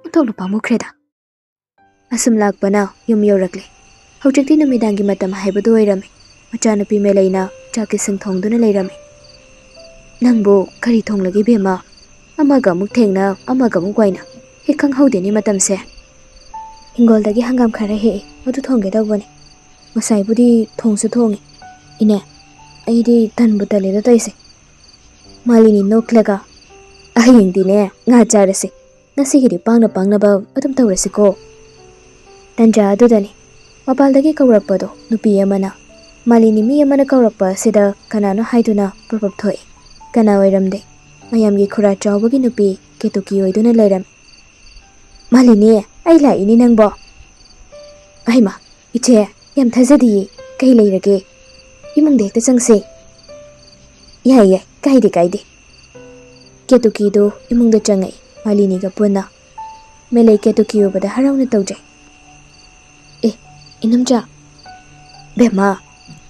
ꯑꯣꯟꯊꯣꯛꯅ ꯄꯥꯝꯃꯨꯈ꯭ꯔꯦꯗ꯫" ꯑꯁꯨꯝ ꯂꯥꯛꯄꯅ ꯌꯨꯝ ꯌꯧꯔꯛꯂꯦ꯫ ꯍꯧꯖꯤꯛꯇꯤ ꯅꯨꯃꯤꯗꯥꯡꯒꯤ ꯃꯇꯝ ꯍꯥꯏꯕꯗꯨ ꯑꯣꯏꯔꯝꯃꯤ꯫ ꯃꯆꯥꯅꯨꯄꯤ ꯃꯦꯂꯩꯅ ꯆꯥꯛ ꯏꯁꯤꯡ ꯊꯣꯡꯗꯨꯅ ꯂꯩꯔꯝꯃꯤ꯫ "ꯅꯪꯕꯨ ꯀꯔꯤ ꯊꯣꯡꯂꯒꯦ ꯏꯕꯦꯝꯃ?" ꯑꯃꯒ ꯑꯃꯨꯛ ꯊꯦꯡꯅ, ꯑꯃꯒ ꯑꯃꯨꯛ ꯋꯥꯏꯅ, ꯍꯦꯛ ꯈꯪꯍꯧꯗꯦꯅꯦ ꯃꯇꯝꯁꯦ꯫ ꯍꯤꯡꯒꯣꯜꯗꯒꯤ ꯍꯪꯒꯥꯝ ꯈꯔ ꯍꯦꯛꯏ, ꯃꯗꯨ ꯊꯣꯡꯒꯦ ꯇꯧꯕꯅꯦ꯫ ꯉꯁꯥꯏꯕꯨꯗꯤ ꯊꯣꯡꯁꯨ ꯊꯣꯡꯉꯤ꯫ ꯏꯅꯦ, ꯑꯩꯗꯤ ꯇꯟꯕꯨ ꯇꯜꯂꯦꯗ ꯇꯧꯔꯤꯁꯦ꯫ ꯃꯥꯂꯤꯅꯤ ꯅꯣꯛꯂꯒ, "ꯍꯌꯦꯡꯗꯤꯅꯦ ꯉꯥ ꯆꯥꯔꯁꯤ꯫ ꯉꯁꯤꯒꯤꯗꯤ ꯄꯥꯡꯅ ꯄꯥꯡꯅꯕ ꯑꯗꯨꯝ ꯇꯧꯔꯁꯤꯀꯣ꯫" ꯇꯟꯖꯥ ꯑꯗꯨꯗꯅꯤ ꯃꯄꯥꯜꯗꯒꯤ ꯀꯧꯔꯛꯄꯗꯣ ꯅꯨꯄꯤ ꯑꯃꯅ꯫ ꯃꯥꯂꯤꯅꯤ ꯃꯤ ꯑꯃꯅ ꯀꯧꯔꯛꯄ ꯑꯁꯤꯗ ꯀꯅꯥꯅꯣ ꯍꯥꯏꯗꯨꯅ ꯄ꯭ꯔꯞ ꯄ꯭ꯔꯞ ꯊꯣꯛꯏ꯫ ꯀꯅꯥ ꯑꯣꯏꯔꯝꯗꯦ? ꯃꯌꯥꯝꯒꯤ ꯈꯨꯔꯥ ꯆꯥꯎꯕꯒꯤ ꯅꯨꯄꯤ ꯀꯦꯇꯨꯀꯤ ꯑꯣꯏꯗꯨꯅ ꯂꯩꯔꯝꯃꯤ꯫ "ꯃꯥꯂꯤꯅꯤ, ꯑꯩ ꯂꯥꯛꯏꯅꯤ ꯅꯪꯕꯣ꯫" "ꯑꯩꯃ, ꯏꯆꯦ, ꯌꯥꯝ ꯊꯥꯖꯗꯤꯌꯦ꯫ ꯀꯩ ꯂꯩꯔꯒꯦ? ꯏꯃꯨꯡꯗ ꯍꯦꯛꯇ ꯆꯪꯁꯦ꯫" "ꯌꯥꯏ ꯌꯥꯏ, ꯀꯥꯏꯗꯦ ꯀꯥꯏꯗꯦ꯫" ꯀꯦꯇꯨꯀꯤꯗꯨ ꯏꯃꯨꯡꯗ ꯆꯪꯉꯛꯏ, ꯃꯥꯂꯤꯅꯤꯒ ꯄꯨꯟꯅ꯫ ꯃꯦꯂꯩ ꯀꯦꯇꯨꯀꯤ ꯎꯕꯗ ꯍꯔꯥꯎꯅ ꯇꯧꯖꯩ꯫ "ꯑꯦ, ꯏꯅꯝꯆꯥ꯫" "ꯕꯦꯝꯃ,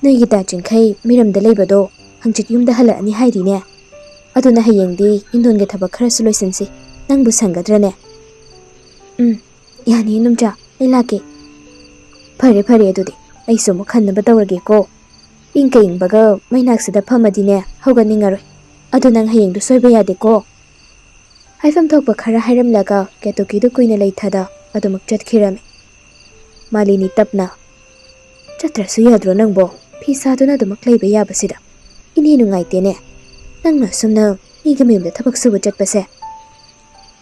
ꯅꯣꯏꯒꯤ ꯗꯥ ꯆꯤꯡꯈꯩ ꯃꯤꯔꯝꯗ ꯂꯩꯕꯗꯣ ꯍꯪꯆꯤꯠ ꯌꯨꯝꯗ ꯍꯜꯂꯛꯑꯅꯤ ꯍꯥꯏꯔꯤꯅꯦ꯫ ꯑꯗꯨꯅ ꯍꯌꯦꯡꯗꯤ ꯏꯪꯈꯣꯜꯒꯤ ꯊꯕꯛ ꯈꯔꯁꯨ ꯂꯣꯏꯁꯤꯟꯁꯤ꯫ ꯅꯪꯕꯨ ꯁꯪꯒꯗ꯭ꯔꯅꯦ?" "ꯎꯝ, ꯌꯥꯅꯤ ꯏꯅꯝꯆꯥ, ꯑꯩ ꯂꯥꯛꯀꯦ꯫" "ꯐꯔꯦ ꯐꯔꯦ, ꯑꯗꯨꯗꯤ ꯑꯩꯁꯨ ꯑꯃꯨꯛ ꯍꯟꯅꯕ ꯇꯧꯔꯒꯦꯀꯣ꯫ ꯏꯪꯀ ꯏꯪꯕꯒ ꯃꯩꯅꯥꯛꯁꯤꯗ ꯐꯝꯃꯗꯤꯅꯦ ꯍꯧꯒꯠꯅꯤꯡꯉꯔꯣꯏ꯫ ꯑꯗꯨ ꯅꯪ ꯍꯌꯦꯡꯗꯨ ꯁꯣꯏꯕ ꯌꯥꯗꯦꯀꯣ꯫" ꯍꯥꯏꯐꯝ ꯊꯣꯛꯄ ꯈꯔ ꯍꯥꯏꯔꯝꯂꯒ ꯀꯦꯇꯨꯀꯤꯗꯨ ꯀꯨꯏꯅ ꯂꯩꯊꯗ ꯑꯗꯨꯃꯛ ꯆꯠꯈꯤꯔꯝꯃꯤ꯫ ꯃꯥꯂꯤꯅꯤ ꯇꯞꯅ, "ꯆꯠꯇ꯭ꯔꯁꯨ ꯌꯥꯗ꯭ꯔꯣ ꯅꯪꯕꯣ? ꯐꯤ ꯁꯥꯗꯨꯅ ꯑꯗꯨꯃꯛ ꯂꯩꯕ ꯌꯥꯕꯁꯤꯗ꯫ ꯏꯅꯦ ꯅꯨꯡꯉꯥꯏꯇꯦꯅꯦ, ꯅꯪꯅ ꯑꯁꯨꯝꯅ ꯃꯤꯒꯤ ꯃꯌꯨꯝꯗ ꯊꯕꯛ ꯁꯨꯕ ꯆꯠꯄꯁꯦ꯫"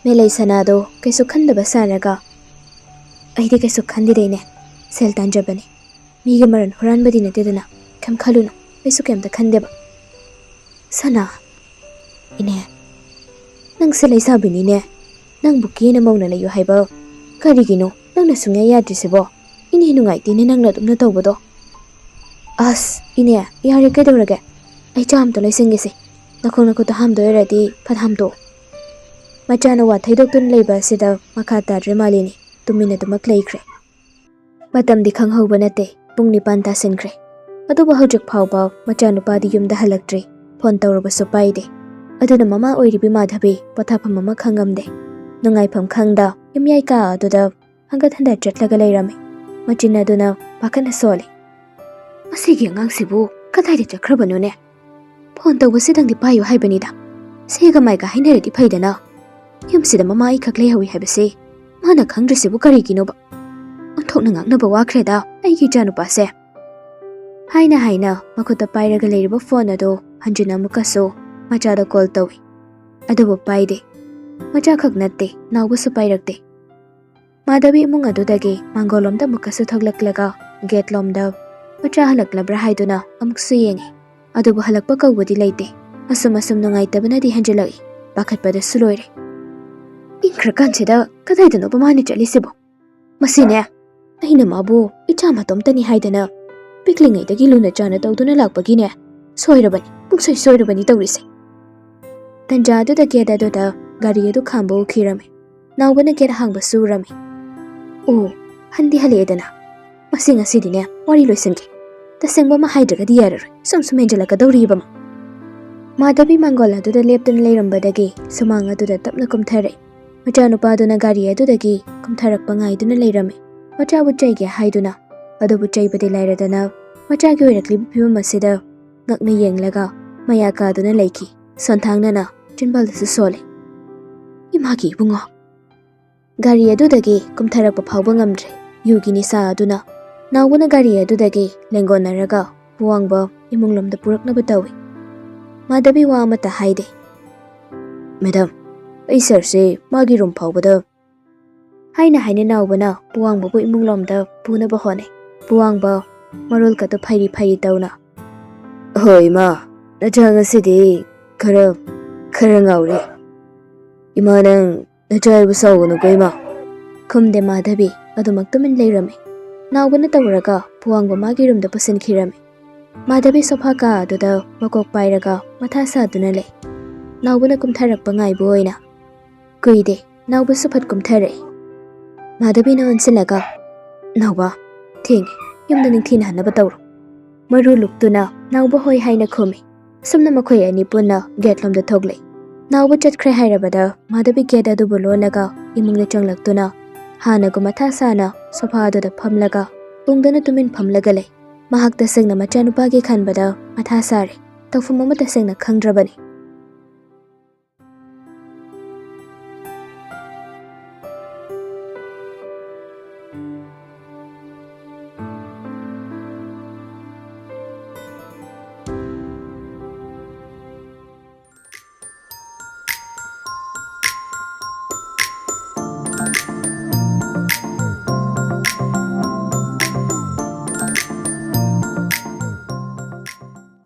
ꯃꯦꯂꯩ ꯁꯅꯥꯗꯣ ꯀꯩꯁꯨ ꯈꯟꯗꯕ ꯁꯥꯔꯒ, "ꯑꯩꯗꯤ ꯀꯩꯁꯨ ꯈꯟꯗꯦꯗ ꯏꯅꯦ, ꯁꯦꯜ ꯇꯥꯟꯖꯕꯅꯤ꯫ ꯃꯤꯒꯤ ꯃꯔꯟ ꯍꯨꯔꯥꯟꯕꯗꯤ ꯅꯠꯇꯦꯗꯅ, ꯀꯩꯝ ꯈꯜꯂꯨꯅꯨ, ꯑꯩꯁꯨ ꯀꯩꯝꯇ ꯈꯟꯗꯦꯕ꯫" "ꯁꯅꯥ, ꯏꯅꯦ, ꯅꯪꯁꯦ ꯂꯩꯁꯥꯕꯤꯅꯤꯅꯦ꯫ ꯅꯪꯕꯨ ꯀꯦꯅ ꯃꯧꯅ ꯂꯩꯌꯨ ꯍꯥꯏꯕ ꯀꯔꯤꯒꯤꯅꯣ? ꯅꯪꯅ ꯁꯨꯡꯌꯥ ꯌꯥꯗ꯭ꯔꯤꯁꯤꯕꯣ? ꯏꯅꯦ ꯅꯨꯡꯉꯥꯏꯇꯦꯅꯦ ꯅꯪꯅ ꯑꯗꯨꯝꯅ ꯇꯧꯕꯗꯣ꯫" "ꯑꯁ, ꯏꯅꯦ, ꯌꯥꯔꯦ, ꯀꯩꯗꯧꯔꯒꯦ? ꯑꯩ ꯆꯥ ꯑꯝꯇ ꯂꯣꯏꯁꯤꯟꯒꯦꯁꯦ꯫ ꯅꯈꯣꯡ ꯅꯈꯨꯠꯇ ꯍꯥꯝꯗꯣꯏ ꯑꯣꯏꯔꯗꯤ ꯐꯠ ꯍꯥꯝꯗꯣꯛꯑꯣ꯫" ꯃꯆꯥꯅ ꯋꯥ ꯊꯩꯗꯣꯛꯇꯨꯅ ꯂꯩꯕ ꯑꯁꯤꯗ ꯃꯈꯥ ꯇꯥꯗ꯭ꯔꯦ ꯃꯥꯂꯤꯅꯤ꯫ ꯇꯨꯃꯤꯟꯅ ꯑꯗꯨꯃꯛ ꯂꯩꯈ꯭ꯔꯦ꯫ ꯃꯇꯝꯗꯤ ꯈꯪꯍꯧꯕ ꯅꯠꯇꯦ꯫ ꯄꯨꯡ ꯅꯤꯄꯥꯟ ꯇꯥꯁꯤꯟꯈ꯭ꯔꯦ꯫ ꯑꯗꯨꯕꯨ ꯍꯧꯖꯤꯛ ꯐꯥꯎꯕ ꯃꯆꯥꯅꯨꯄꯥꯗꯤ ꯌꯨꯝꯗ ꯍꯜꯂꯛꯇ꯭ꯔꯤ꯫ ꯐꯣꯟ ꯇꯧꯔꯕꯁꯨ ꯄꯥꯏꯗꯦ꯫ ꯑꯗꯨꯅ ꯃꯃꯥ ꯑꯣꯏꯔꯤꯕꯤ ꯃꯥꯙꯕꯤ ꯄꯣꯊꯥꯐꯝ ꯑꯃ ꯈꯪꯉꯝꯗꯦ꯫ ꯅꯨꯡꯉꯥꯏꯐꯝ ꯈꯪꯗ ꯌꯨꯝꯌꯥꯏ ꯀꯥ ꯑꯗꯨꯗ ꯍꯪꯒꯠ ꯍꯟꯗ ꯆꯠꯂꯒ ꯂꯩꯔꯝꯃꯤ꯫ ꯃꯆꯤꯟ ꯑꯗꯨꯅ ꯄꯥꯈꯠꯅ ꯁꯣꯜꯂꯤ꯫ "ꯃꯁꯤꯒꯤ ꯑꯉꯥꯡꯁꯤꯕꯨ ꯀꯗꯥꯏꯗ ꯆꯠꯈ꯭ꯔꯕꯅꯣꯅꯦ? ꯐꯣꯟ ꯇꯧꯕꯁꯤꯗꯪꯗꯤ ꯄꯥꯏꯌꯨ ꯍꯥꯏꯕꯅꯤꯗ꯫ ꯁꯦꯒ ꯃꯥꯏꯒ ꯍꯥꯏꯅꯔꯗꯤ ꯐꯩꯗꯅ꯫ ꯌꯨꯝꯁꯤꯗ ꯃꯃꯥ ꯑꯩꯈꯛ ꯂꯩꯍꯧꯏ ꯍꯥꯏꯕꯁꯦ ꯃꯥꯅ ꯈꯪꯗ꯭ꯔꯤꯁꯤꯕꯨ ꯀꯔꯤꯒꯤꯅꯣꯕ? ꯑꯣꯟꯊꯣꯛꯅ ꯉꯥꯡꯅꯕ ꯋꯥꯈ꯭ꯔꯦꯗ ꯑꯩꯒꯤ ꯏꯆꯥꯅꯨꯄꯥꯁꯦ꯫ ꯍꯥꯏꯅ ꯍꯥꯏꯅ ꯃꯈꯨꯠꯇ ꯄꯥꯏꯔꯒ ꯂꯩꯔꯤꯕ ꯐꯣꯟ ꯑꯗꯨ ꯍꯟꯖꯤꯟꯅ ꯑꯃꯨꯛꯀꯁꯨ ꯃꯆꯥꯗ ꯀꯣꯜ ꯇꯧꯏ꯫ ꯑꯗꯨꯕꯨ ꯄꯥꯏꯗꯦ꯫ ꯃꯆꯥꯈꯛ ꯅꯠꯇꯦ, ꯅꯥꯎꯕꯁꯨ ꯄꯥꯏꯔꯛꯇꯦ꯫ ꯃꯥꯙꯕꯤ ꯏꯃꯨꯡ ꯑꯗꯨꯗꯒꯤ ꯃꯥꯡꯒꯣꯜꯂꯣꯝꯗ ꯑꯃꯨꯛꯀꯁꯨ ꯊꯣꯛꯂꯛꯂꯒ ꯒꯦꯠ ꯂꯣꯝꯗ ꯃꯆꯥ ꯍꯜꯂꯛꯂꯕ꯭ꯔꯥ ꯍꯥꯏꯗꯨꯅ ꯑꯃꯨꯛꯁꯨ ꯌꯦꯡꯉꯤ꯫ ꯑꯗꯨꯕꯨ ꯍꯜꯂꯛꯄ ꯀꯧꯕꯗꯤ ꯂꯩꯇꯦ꯫ ꯑꯁꯨꯝ ꯑꯁꯨꯝ ꯅꯨꯡꯉꯥꯏꯇꯕꯅꯗꯤ ꯍꯦꯟꯖꯤꯜꯂꯛꯏ꯫ ꯄꯥꯈꯠꯄꯗꯁꯨ ꯂꯣꯏꯔꯦ꯫ ꯏꯪꯈ꯭ꯔꯀꯥꯟꯁꯤꯗ ꯀꯗꯥꯏꯗꯅꯣꯕ ꯃꯥꯅ ꯆꯠꯂꯤꯁꯤꯕꯣ? ꯃꯁꯤꯅꯦ, ꯑꯩꯅ ꯃꯥꯕꯨ ꯏꯆꯥ ꯃꯇꯣꯝꯇꯅꯤ ꯍꯥꯏꯗꯅ ꯄꯤꯛꯂꯤꯉꯩꯗꯒꯤ ꯂꯨꯅ ꯆꯥꯅ ꯇꯧꯗꯨꯅ ꯂꯥꯛꯄꯒꯤꯅꯦ꯫ ꯁꯣꯏꯔꯕꯅꯤ, ꯄꯨꯡꯁꯣꯏ ꯁꯣꯏꯔꯕꯅꯤ ꯇꯧꯔꯤꯁꯦ꯫ ꯇꯟꯖꯥ ꯑꯗꯨꯗ ꯒꯦꯠ ꯑꯗꯨꯗ ꯒꯥꯔꯤ ꯑꯗꯨ ꯈꯥꯝꯕ ꯎꯈꯤꯔꯝꯃꯤ꯫ ꯅꯥꯎꯕꯅ ꯒꯦꯠ ꯍꯥꯡꯕꯁꯨ ꯎꯔꯝꯃꯤ꯫ ꯑꯣ, ꯍꯟꯗꯤ ꯍꯜꯂꯛꯑꯦꯗꯅ꯫ ꯃꯁꯤ ꯉꯁꯤꯗꯤꯅꯦ ꯋꯥꯔꯤ ꯂꯣꯏꯁꯤꯟꯒꯦ꯫ ꯇꯁꯦꯡꯕ ꯑꯃ ꯍꯥꯏꯗ꯭ꯔꯒꯗꯤ ꯌꯥꯔꯔꯣꯏ, ꯁꯨꯝ ꯁꯨꯝ ꯍꯦꯟꯖꯜꯂꯛꯀꯗꯧꯔꯤꯕ ꯑꯃ꯫ ꯃꯥꯙꯕꯤ ꯃꯥꯡꯒꯣꯜ ꯑꯗꯨꯗ ꯂꯦꯞꯇꯨꯅ ꯂꯩꯔꯝꯕꯗꯒꯤ ꯁꯨꯃꯥꯡ ꯑꯗꯨꯗ ꯇꯞꯅ ꯀꯨꯝꯊꯔꯛꯏ꯫ ꯃꯆꯥꯅꯨꯄꯥꯗꯨꯅ ꯒꯥꯔꯤ ꯑꯗꯨꯗꯒꯤ ꯀꯨꯝꯊꯔꯛꯄ ꯉꯥꯏꯗꯨꯅ ꯂꯩꯔꯝꯃꯤ꯫ ꯃꯆꯥꯕꯨ ꯆꯩꯒꯦ ꯍꯥꯏꯗꯨꯅ꯫ ꯑꯗꯨꯕꯨ ꯆꯩꯕꯗꯤ ꯂꯥꯏꯔꯗꯅ ꯃꯆꯥꯒꯤ ꯑꯣꯏꯔꯛꯂꯤꯕ ꯐꯤꯕꯝ ꯑꯁꯤꯗ ꯉꯛꯅ ꯌꯦꯡꯂꯒ ꯃꯌꯥ ꯀꯥꯗꯨꯅ ꯂꯩꯈꯤ꯫ ꯁꯣꯟꯊꯥꯡꯅꯅ ꯆꯤꯟꯕꯥꯜꯗꯁꯨ ꯁꯣꯜꯂꯤ꯫ "ꯏꯃꯥꯒꯤ ꯏꯕꯨꯡꯉꯣ!" ꯒꯥꯔꯤ ꯑꯗꯨꯗꯒꯤ ꯀꯨꯝꯊꯔꯛꯄ ꯐꯥꯎꯕ ꯉꯝꯗ꯭ꯔꯦ꯫ ꯌꯨꯒꯤ ꯅꯤꯁꯥ ꯑꯗꯨꯅ ꯅꯥꯎꯕꯅ ꯒꯥꯔꯤ ꯑꯗꯨꯗꯒꯤ ꯂꯦꯡꯒꯣꯟꯅꯔꯒ ꯄꯨꯋꯥꯡꯕ ꯏꯃꯨꯡ ꯂꯣꯝꯗ ꯄꯨꯔꯛꯅꯕ ꯇꯧꯏ꯫ ꯃꯥꯙꯕꯤ ꯋꯥ ꯑꯃꯠꯇ ꯍꯥꯏꯗꯦ꯫ "ꯃꯦꯗꯥꯝ, ꯑꯩ ꯁꯥꯔꯁꯦ ꯃꯥꯒꯤ ꯔꯨꯝ ꯐꯥꯎꯕꯗ" ꯍꯥꯏꯅ ꯍꯥꯏꯅ ꯅꯥꯎꯕꯅ ꯄꯨꯋꯥꯡꯕꯕꯨ ꯏꯃꯨꯡ ꯂꯣꯝꯗ ꯄꯨꯅꯕ ꯍꯣꯠꯅꯩ꯫ ꯄꯨꯋꯥꯡꯕ ꯃꯔꯣꯜꯀꯗꯨ ꯐꯩꯔꯤ ꯐꯩꯔꯤ ꯇꯧꯅ, "ꯍꯣꯏ ꯏꯃꯥ, ꯅꯆꯥ ꯉꯁꯤꯗꯤ ꯈꯔ, ꯈꯔ ꯉꯥꯎꯔꯦ꯫ ꯏꯃꯥ, ꯅꯪ ꯅꯆꯥ ꯑꯩꯕꯨ ꯁꯥꯎꯒꯅꯨꯀꯣ ꯏꯃꯥ"꯫ ꯈꯨꯝꯗꯦ ꯃꯥꯙꯕꯤ, ꯑꯗꯨꯃꯛ ꯇꯨꯃꯤꯟ ꯂꯩꯔꯝꯃꯤ꯫ ꯅꯥꯎꯕꯅ ꯇꯧꯔꯒ ꯄꯨꯋꯥꯡꯕ ꯃꯥꯒꯤ ꯔꯨꯝꯗ ꯄꯨꯁꯤꯟꯈꯤꯔꯝꯃꯤ꯫ ꯃꯥꯙꯕꯤ ꯁꯣꯐꯥ ꯀꯥ ꯑꯗꯨꯗ ꯃꯀꯣꯛ ꯄꯥꯏꯔꯒ ꯃꯊꯥ ꯁꯥꯗꯨꯅ ꯂꯩ꯫ ꯅꯥꯎꯕꯅ ꯀꯨꯝꯊꯔꯛꯄ ꯉꯥꯏꯕ ꯑꯣꯏꯅ꯫ ꯀꯨꯏꯗꯦ, ꯅꯥꯎꯕꯁꯨ ꯐꯠ ꯀꯨꯝꯊꯔꯛꯏ꯫ ꯃꯥꯙꯕꯤꯅ ꯑꯣꯟꯁꯤꯜꯂꯒ, "ꯅꯥꯎꯕ, ꯊꯦꯡꯉꯦ, ꯌꯨꯝꯗ ꯅꯤꯡꯊꯤꯅ ꯍꯟꯅꯕ ꯇꯧꯔꯣ"꯫ ꯃꯔꯨ ꯂꯨꯛꯇꯨꯅ ꯅꯥꯎꯕ ꯍꯣꯏ ꯍꯥꯏꯅ ꯈꯨꯝꯃꯤ꯫ ꯑꯁꯨꯝꯅ ꯃꯈꯣꯏ ꯑꯅꯤ ꯄꯨꯟꯅ ꯒꯦꯠ ꯂꯣꯝꯗ ꯊꯣꯛꯂꯛꯏ꯫ ꯅꯥꯎꯕ ꯆꯠꯈ꯭ꯔꯦ ꯍꯥꯏꯔꯕꯗ ꯃꯥꯙꯕꯤ ꯒꯦꯠ ꯑꯗꯨꯕꯨ ꯂꯣꯜꯂꯒ ꯏꯃꯨꯡꯗ ꯆꯪꯂꯛꯇꯨꯅ ꯍꯥꯟꯅꯒꯨꯝ ꯃꯊꯥ ꯁꯥꯅ ꯁꯣꯐꯥ ꯑꯗꯨꯗ ꯐꯝꯂꯒ ꯇꯨꯡꯗꯅ ꯇꯨꯃꯤꯟ ꯐꯝꯂꯒ ꯂꯩ꯫ ꯃꯍꯥꯛ ꯇꯁꯦꯡꯅ ꯃꯆꯥꯅꯨꯄꯥꯒꯤ ꯈꯟꯕꯗ ꯃꯊꯥ ꯁꯥꯔꯦ꯫ ꯇꯧꯐꯝ ꯑꯃ ꯇꯁꯦꯡꯅ ꯈꯪꯗ꯭ꯔꯕꯅꯤ꯫